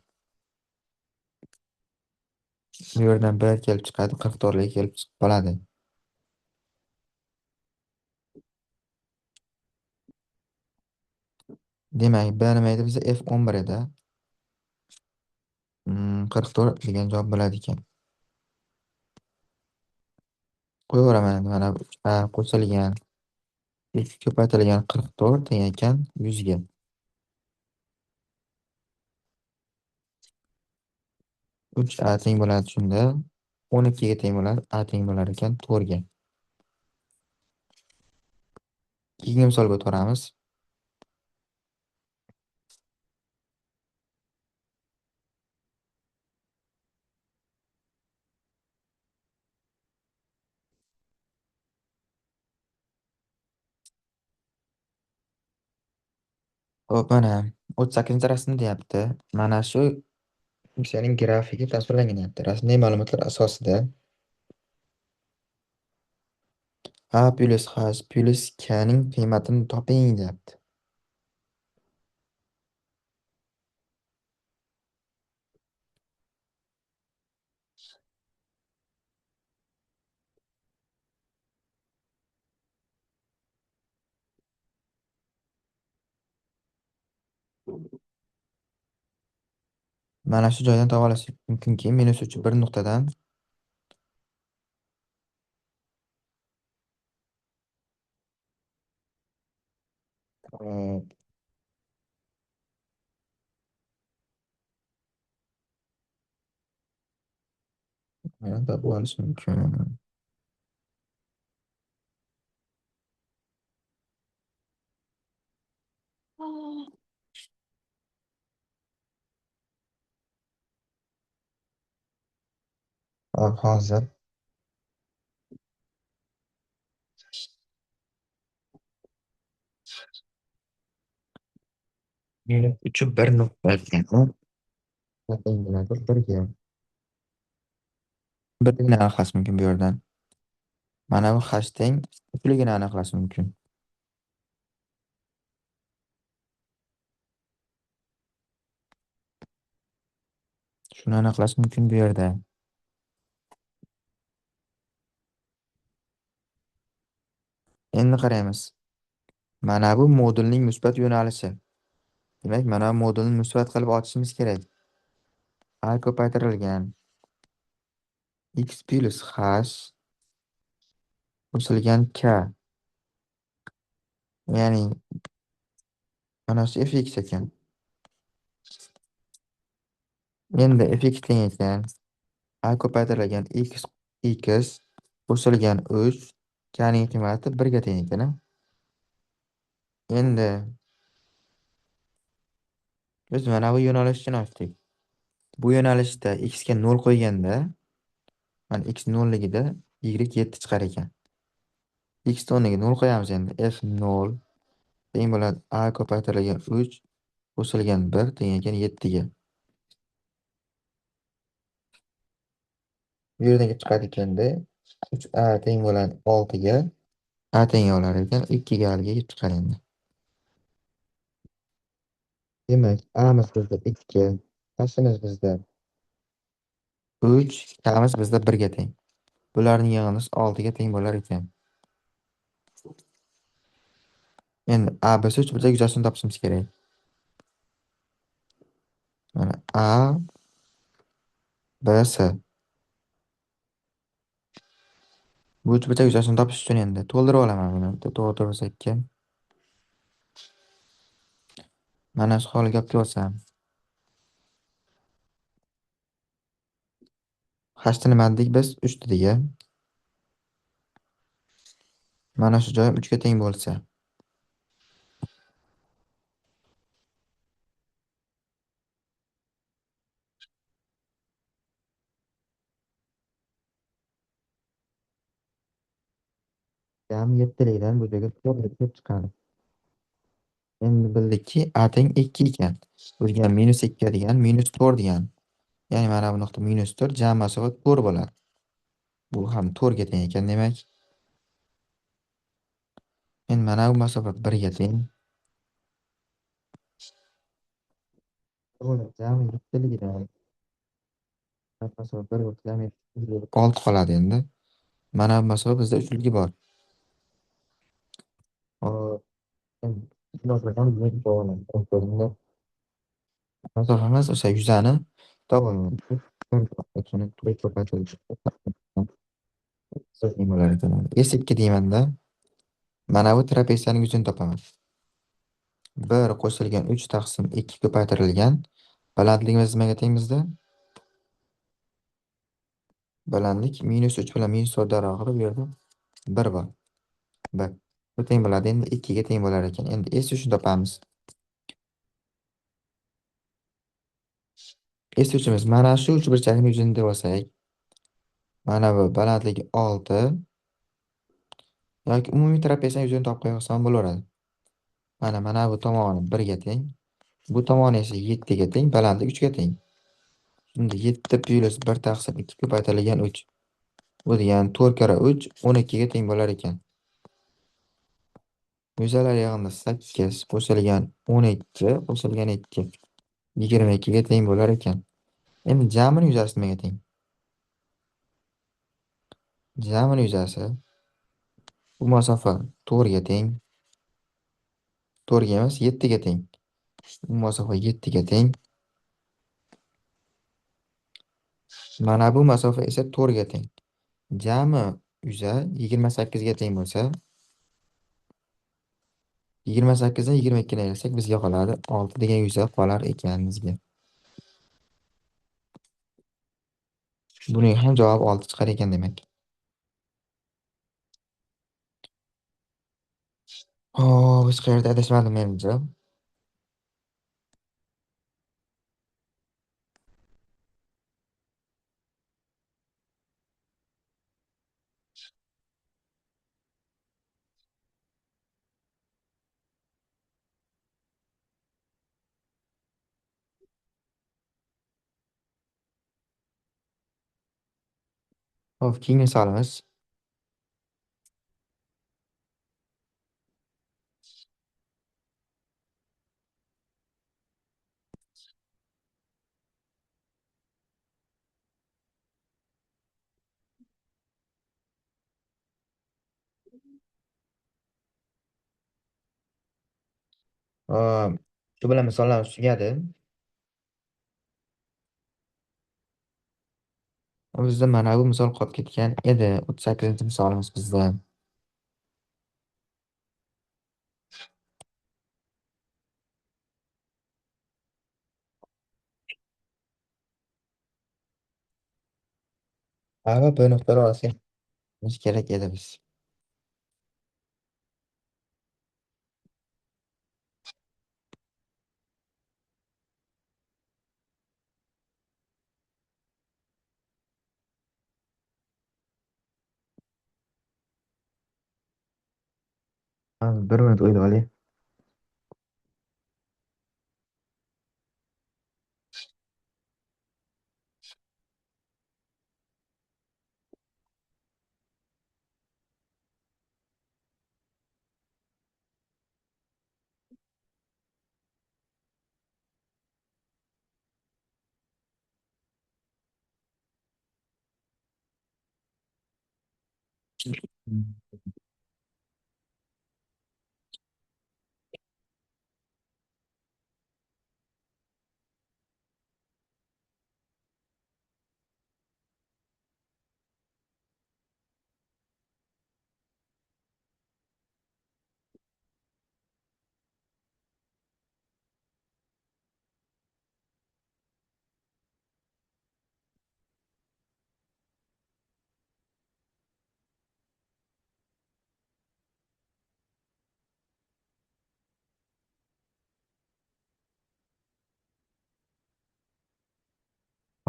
Bu yerdan B kelib chiqadi, 44 kelib chiqib qoladi. Demak, B nima edi bizda? F11 edi. 44 degan javob bo'ladi ekan. Qo'yaveraman endi mana bu A qo'shilgan 2 ko'paytirilgan 44 teng ekan 100 ga. 3a teng bo'ladi shunda 12 ga teng bo'ladi, a teng bo'lar ekan 4 ga. Keyingi misolga o'tamiz. Xo'p, mana 38-rasmda deyapti. Mana shu funksiyaning grafigi tasvirlangan deyapti. Rasmdagi ma'lumotlar asosida a plus h plus k ning qiymatini toping deyapti. Mana shu joydan topa olish mumkinki, minus 3 bir nuqtadan topib olish mumkin. Hop, hozir minus 3 bir nuqta ekan. Teng bo'ladi 1ga. Birligini aniqlash mumkin bu yerdan. Mana bu h teng 3ligini aniqlash mumkin. Shuni aniqlash mumkin bu yerda. Endi qaraymiz. Mana bu modulning musbat yo'nalishi. Demak, mana bu modulni musbat qilib ochishimiz kerak. A ko'paytirilgan x plus h qo'shilgan k. Ya'ni mana shu fx ekan. Endi fx teng ekan a ko'paytirilgan x qo'shilgan 3 k ning qiymati 1 ga teng ekan. Endi biz mana bu yo'nalishni ochdik. Bu yo'nalishda x ga 0 qo'yganda, mana x 0 ligida y 7 chiqar ekan. X o'rniga 0 qo'yamiz endi. F 0 teng bo'ladi a ko'paytirilgan 3 qo'shilgan 1 teng ekan 7 ga. Bu yerdan kelib chiqadi ekanda 3a teng bo'ladi 6 ga, a teng bo'lar ekan 2 ga kelib chiqar endi. Demak, a'miz bizda 2, h'imiz bizda 3, k'miz bizda 1 ga teng. Bularning yig'indisi 6 ga teng bo'lar ekan. Endi A, B, C uchburchak yuzasini topishimiz kerak. Mana A, B, C. Bu uchburchak yuzasini topish uchun endi to'ldirib olaman buni. To'g'ri 4 Mana shu holga olib kelsam. H'ni nima dedik biz? 3 dedik. Mana shu joyim 3 ga teng bo'lsa. Jami 7likdan bu joyga 4 kelib chiqadi. Endi bildikki a teng 2 ekan. Bu degan minus 2 degan minus 4 degan. Ya'ni mana bu nuqta minus 4 jami masofa 4 bo'ladi. Bu ham 4 ga teng ekan demak. Endi mana bu masofa 1 ga teng. Jami 7ligidan masofa 1 bo'lsa, jami 6 qoladi endi. Mana bu masofa bizda 3ligi bor. Hop. Masofamiz o'sha yuzani topolmaymiz. S2 deymanda. Mana bu trapetsiyaning yuzini topaman. 1 qo'shilgan 3 taqsim 2 ko'paytirilgan balandligimiz nimaga teng bizda? Balandlik minus 3 bilan minus 4 oralig'ida bu yerda 1 bor. 1. Bu teng bo'ladi. Endi 2 ga teng bo'lar ekan. Endi S3 ni topamiz. S3imiz mana shu uchburchakning yuzini deb olsak, mana bu balandligi 6 yoki umumiy trapeziyani yuzini topib qo'ysak ham bo'laveradi. Mana bu tomoni 1 ga teng, bu tomoni esa 7 ga teng, balandlik 3 ga teng. Shunda 7 plyus 1 taqsim 2 ko'paytirilgan 3. Bu degani 4 karra 3 12 ga teng bo'lar ekan. Yuzalar yig'indi 8 qo'shilgan 12 qo'shilgan 2 22 ga teng bo'lar ekan. Endi jamini yuzasi nimaga teng? Jamini yuzasi bu masofa 4 ga teng. 4 ga emas, 7 ga teng. Bu masofa 7 ga teng. Mana bu masofa esa 4 ga teng. Jami yuza 28 ga teng bo'lsa, 28 dan 22 ni ayirsak bizga qoladi 6 degan yuza qolar ekan bizga. Buning ham javobi 6 chiqar ekan demak. Hop, hech qayerda adashmadim menimcha. Hop, keyingi misolimiz. Shu bilan misollarimiz tugadi. Bizda mana bu misol qolib ketgan edi. 38-misolimiz bizda. A va B nuqtalari orasida kerak edi biz. Bir minut o'ylab olay.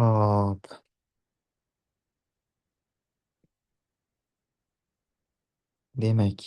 Hop. Demak.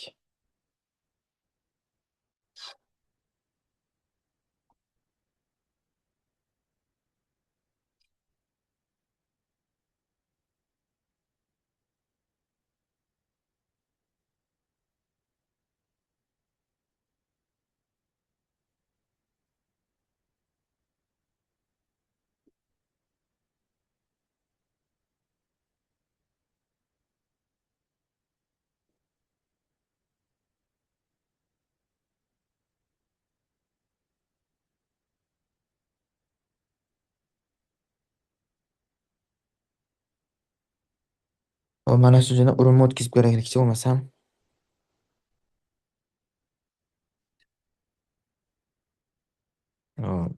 Hop, mana shu joydan urinma o'tkazib ko'raylikchi bo'lmasam. Hop.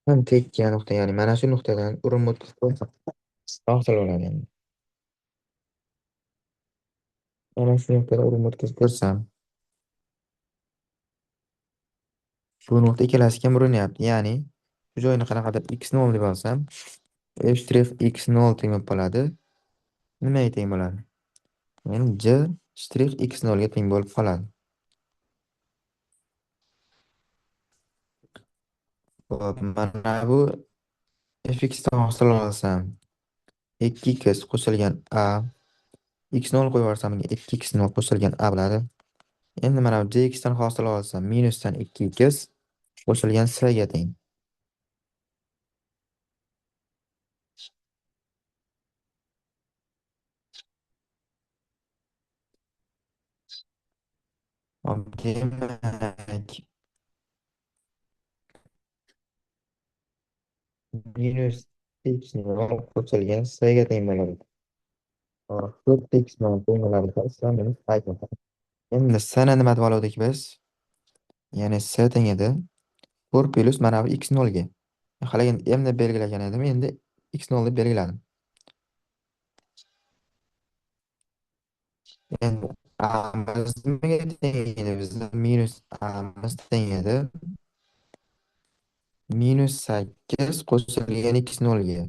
Ham tekka nuqta, ya'ni mana shu nuqtadan urinib o'tkazib qo'ysam, hosil bo'ladi endi. Mana shu nuqtada urinib o'tkazib ko'rsam, bu nuqta ikkalasiga ham urinyapti. Ya'ni shu joyini qanaqadir x0 deb olsam, f shtrix x0 teng bo'lib qoladi. Nimaga teng bo'ladi? Ya'ni g shtrix x0 ga teng bo'lib qoladi. Xo'p, mana bu fx dan hosil olsam, 2x qo'shilgan a, x0 qo'yib yuborsam, 2x0 qo'shilgan a bo'ladi. Endi mana bu gx dan hosil olsam, minusdan 2x qo'shilgan s ga teng. Hop, demak, minus x0 qo'shilgan s ga teng bo'ladi. Hop, 4x0 teng bo'ladi. S minus a. Endi s ni nima deb oldik biz? Ya'ni s teng edi 4 plus mana bu x0 ga. Hali endi m deb belgilagan edim, endi x0 deb belgiladim. Endi a'miz nimaga teng edi bizda? Minus a'miz teng edi minus 8 qo'shilgan x0 ga.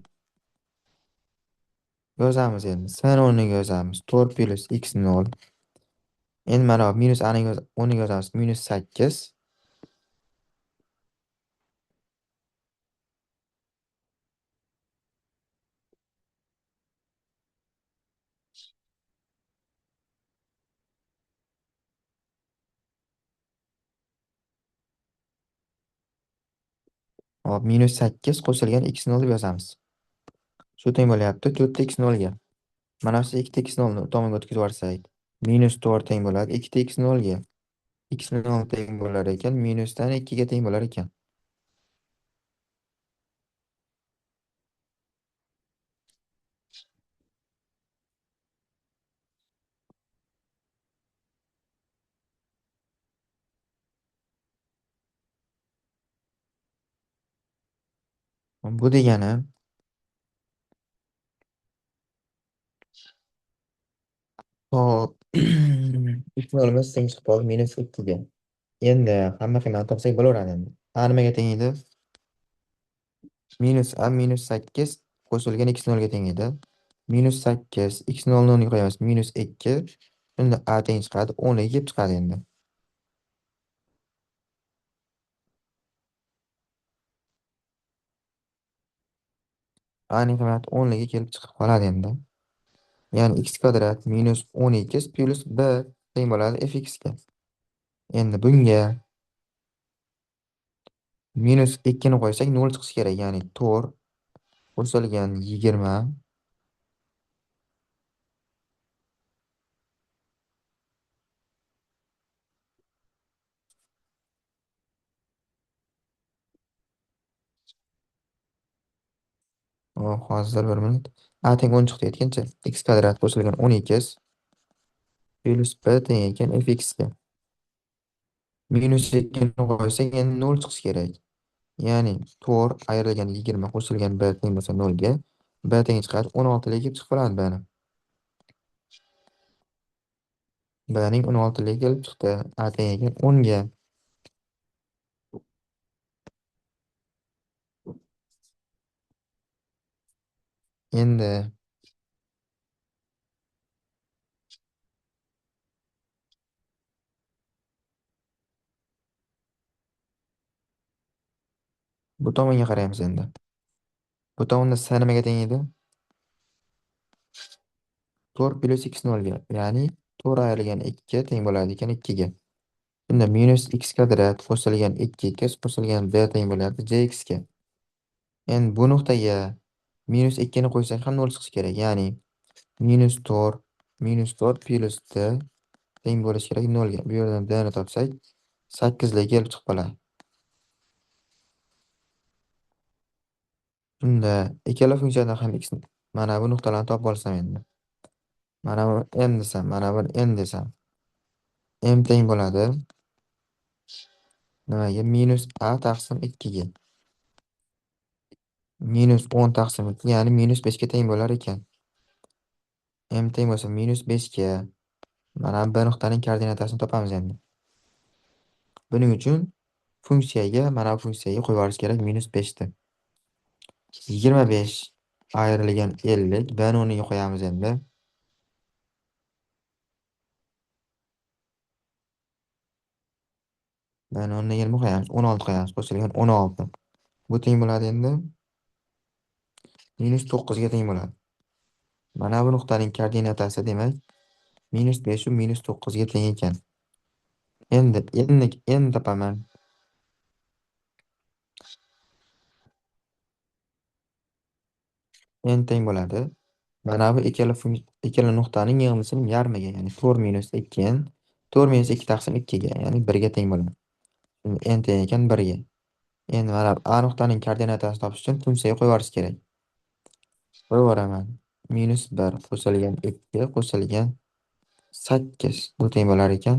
Yozamiz endi. S ni o'rniga yozamiz. 4 plus x0. Endi mana bu minus a ning o'rniga yozamiz. Minus 8. Hop, minus 8 qo'shilgan x0 deb yozamiz. Shu teng bo'lyapti 4 x0 ga. Mana shu 2 x0 ni tomonga o'tkazib yuborsak, minus 4 teng bo'ladi 2 x0 ga. x0 teng bo'lar ekan, minusdan 2 ga teng bo'lar ekan. Bu degani hop, x0imiz teng chiqib qoldi minus 2 ga. Endi hamma qiymatni topsak bo'laveradi endi. A nimaga teng edi? Minus a minus 8 qo'shilgan x0 ga teng edi. Minus 8 x0 ni o'rniga qo'yamiz minus 2. Shunda a teng chiqadi 10 ga kelib chiqadi endi. A ning qiymati 10 ga kelib chiqib qoladi endi. Ya'ni x kvadrat minus 12 plus b teng bo'ladi fx ga. Endi bunga minus 2 ni qo'ysak 0 chiqishi kerak. Ya'ni 4 qo'shilgan 20 hozir bir minut. A teng 10 chiqdi aytgancha. X kvadrat qo'shilgan 12 plus b teng ekan fx ga. Minus 2 ni qo'ysak endi 0 chiqishi kerak. Ya'ni 4 ayrilgan 20 qo'shilgan b teng bo'lsa 0 ga. B teng chiqadi 16 ga kelib chiqib qoladi b ni. B ning 16 ga kelib chiqdi. A teng ekan 10 ga. Endi bu tomonga qaraymiz endi. Bu tomonda s nimaga teng edi? 4 plus x0 ga, ya'ni 4 ayrilgan 2 teng bo'ladi ekan 2 ga. Shunda minus x kvadrat qo'shilgan 2x qo'shilgan b teng bo'ladi gx ga. Endi bu nuqtaga minus 2 ni qo'ysak ham 0 chiqishi kerak. Ya'ni minus 4 minus 4 plus d teng bo'lishi kerak 0 ga. Bu yerdan d ni topsak 8 ga kelib chiqib qoladi. Shunda ikkala funksiyadan ham x mana bu nuqtalarni topib olsam endi. Mana bu m desam, mana buni n desam. M teng bo'ladi nimaga? Minus a taqsim 2 ga. Minus 10 taqsim 2, ya'ni minus 5 ga teng bo'lar ekan. M teng bo'lsa minus 5 ga. Mana B nuqtaning koordinatasini topamiz endi. Buning uchun funksiyaga, mana bu funksiyaga qo'yib yuborish kerak minus 5 ni. 25 ayrilgan 50, B ni o'rniga qo'yamiz endi. B ni o'rniga nima qo'yamiz? 16 qo'yamiz. Qo'shilgan 16. Bu teng bo'ladi endi minus 9 ga teng bo'ladi. Mana bu nuqtaning koordinatasi demak minus 5 va minus 9 ga teng ekan. Endi n topaman. N teng bo'ladi. Mana bu ikkala nuqtaning yig'indisining yarmiga, ya'ni 4 minus 2 n, 4 minus 2 taqsim 2 ga, ya'ni 1 ga teng bo'ladi. Endi n teng ekan 1 ga. Endi mana bu A nuqtaning koordinatasini topish uchun funksiyaga qo'yib yuborish kerak. Qo'yib yuboraman. Minus 1 qo'shilgan 2 qo'shilgan 8 bu teng bo'lar ekan.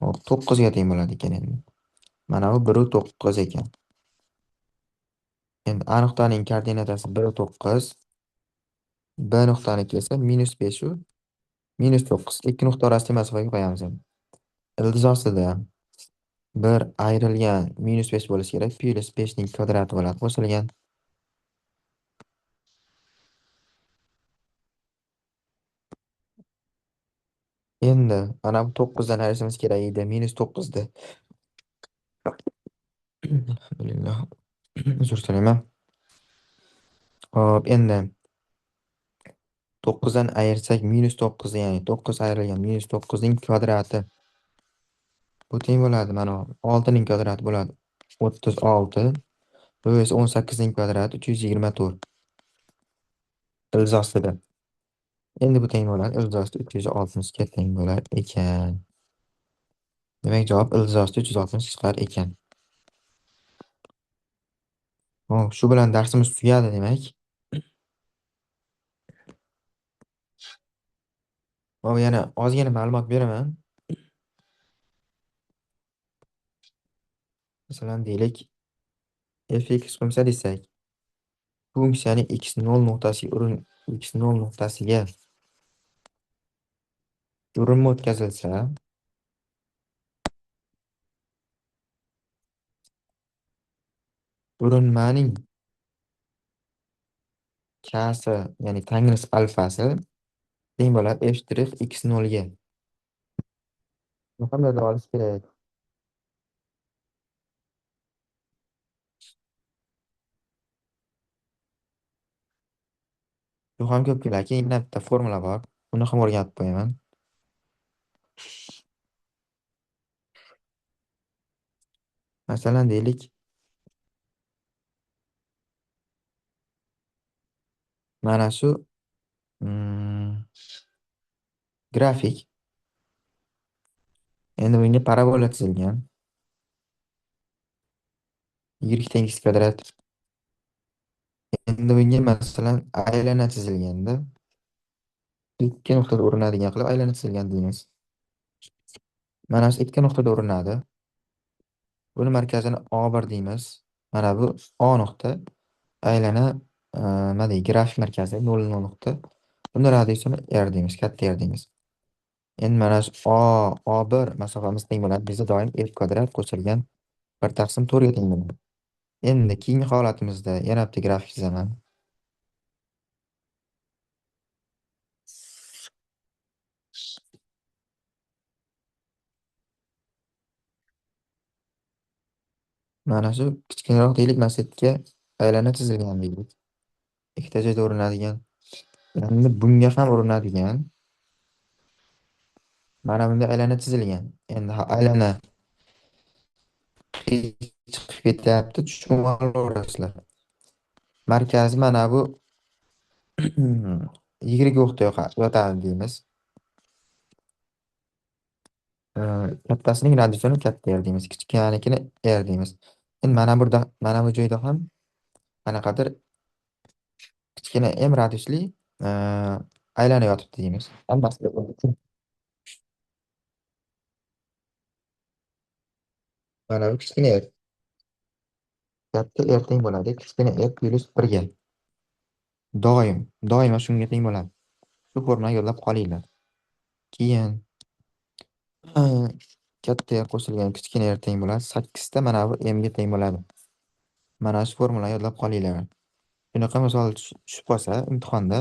Hop, 9 ga teng bo'ladi ekan endi. Mana bu 1 va 9 ekan. Endi A nuqtaning koordinatasi 1 va 9, B nuqtaniki esa minus 5 va minus 9. Ikki nuqta orasidagi masofaga qo'yamiz endi. Ildiz ostida 1 ayrilgan minus 5 bo'lishi kerak, plus 5 ning kvadrati bo'ladi qo'shilgan. Endi mana bu 9 dan ayirishimiz kerak edi, minus 9 ni. Alhamdulillah. Uzr so'rayman. Hop, endi 9 dan ayirsak minus 9, ya'ni 9 ayrilgan minus 9 ning kvadrati. Bu teng bo'ladi mana 6 ning kvadrati bo'ladi 36. Bu esa 18 ning kvadrati 324. Ildiz ostida. Endi bu teng bo'ladi ildiz ostida 360 ga teng bo'lar ekan. Demak, javob ildiz ostida 360 chiqar ekan. Hop, shu bilan darsimiz tugadi demak. Hop, yana ozgina ma'lumot beraman. Masalan, deylik fx funksiya desak, funksiyaning x0 nuqtasiga urin, x0 nuqtasiga urinma o'tkazilsa, urinmaning kasi, ya'ni tangris alfasi teng bo'ladi f shtrix x0 ga. Buni ham yodlab olish kerak. Bu ham ko'p keladi. Keyin yana bitta formula bor. Uni ham o'rganib qo'yaman. Masalan, deylik mana shu grafik. Endi bunga parabola chizilgan. Y teng x kvadrat. Endi bunga masalan aylana chizilganda ikki nuqtada urinadigan qilib aylana chizilgan deymiz. Mana shu ikki nuqtada urinadi. Buni markazini A1 deymiz. Mana bu A nuqta aylana, nima deydi, grafik markazi 0 0 nuqta. Buni radiusini R deymiz, katta R deymiz. Endi mana shu A1 masofamiz teng bo'ladi. Bizda doim R kvadrat qo'shilgan 1 taqsim 4 ga teng bo'ladi. Endi keyingi holatimizda yana bitta grafik chizaman. Mana shu kichkinaroq deylik, mana shu yerga aylana chizilgan deylik. Ikkita joyda urinadigan. Endi bunga ham urinadigan. Mana bunda aylana chizilgan. Endi aylana chiqib ketyapti, tushunib olasizlar. Markazi mana bu Y o'qda yotadi deymiz. Kattasining radiusini katta R deymiz, kichkinanikini R deymiz. Endi mana burada, mana bu joyda ham qanaqadir kichkina M radiusli aylana yotibdi deymiz. Hammasi mana bu kichkina R. Katta R teng bo'ladi kichkina r plyus 1 ga. Doim, doimo shunga teng bo'ladi. Shu formulani yodlab qolinglar. Keyin katta R qo'shilgan kichkina r teng bo'ladi 8 ta mana bu m ga teng bo'ladi. Mana shu formulani yodlab qolinglar. Shunaqa misol tushib qolsa imtihonda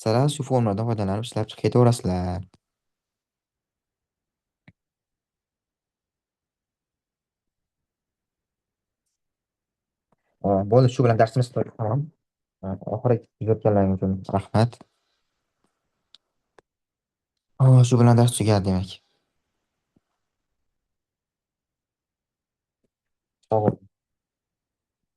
sizlar shu formuladan foydalanib ishlab chiqib ketaverasizlar. Bo'ldi, shu bilan darsimiz tamom. Oxiri kuzatganlaring uchun rahmat. Shu bilan dars tugadi demak. Sog' bo'ling.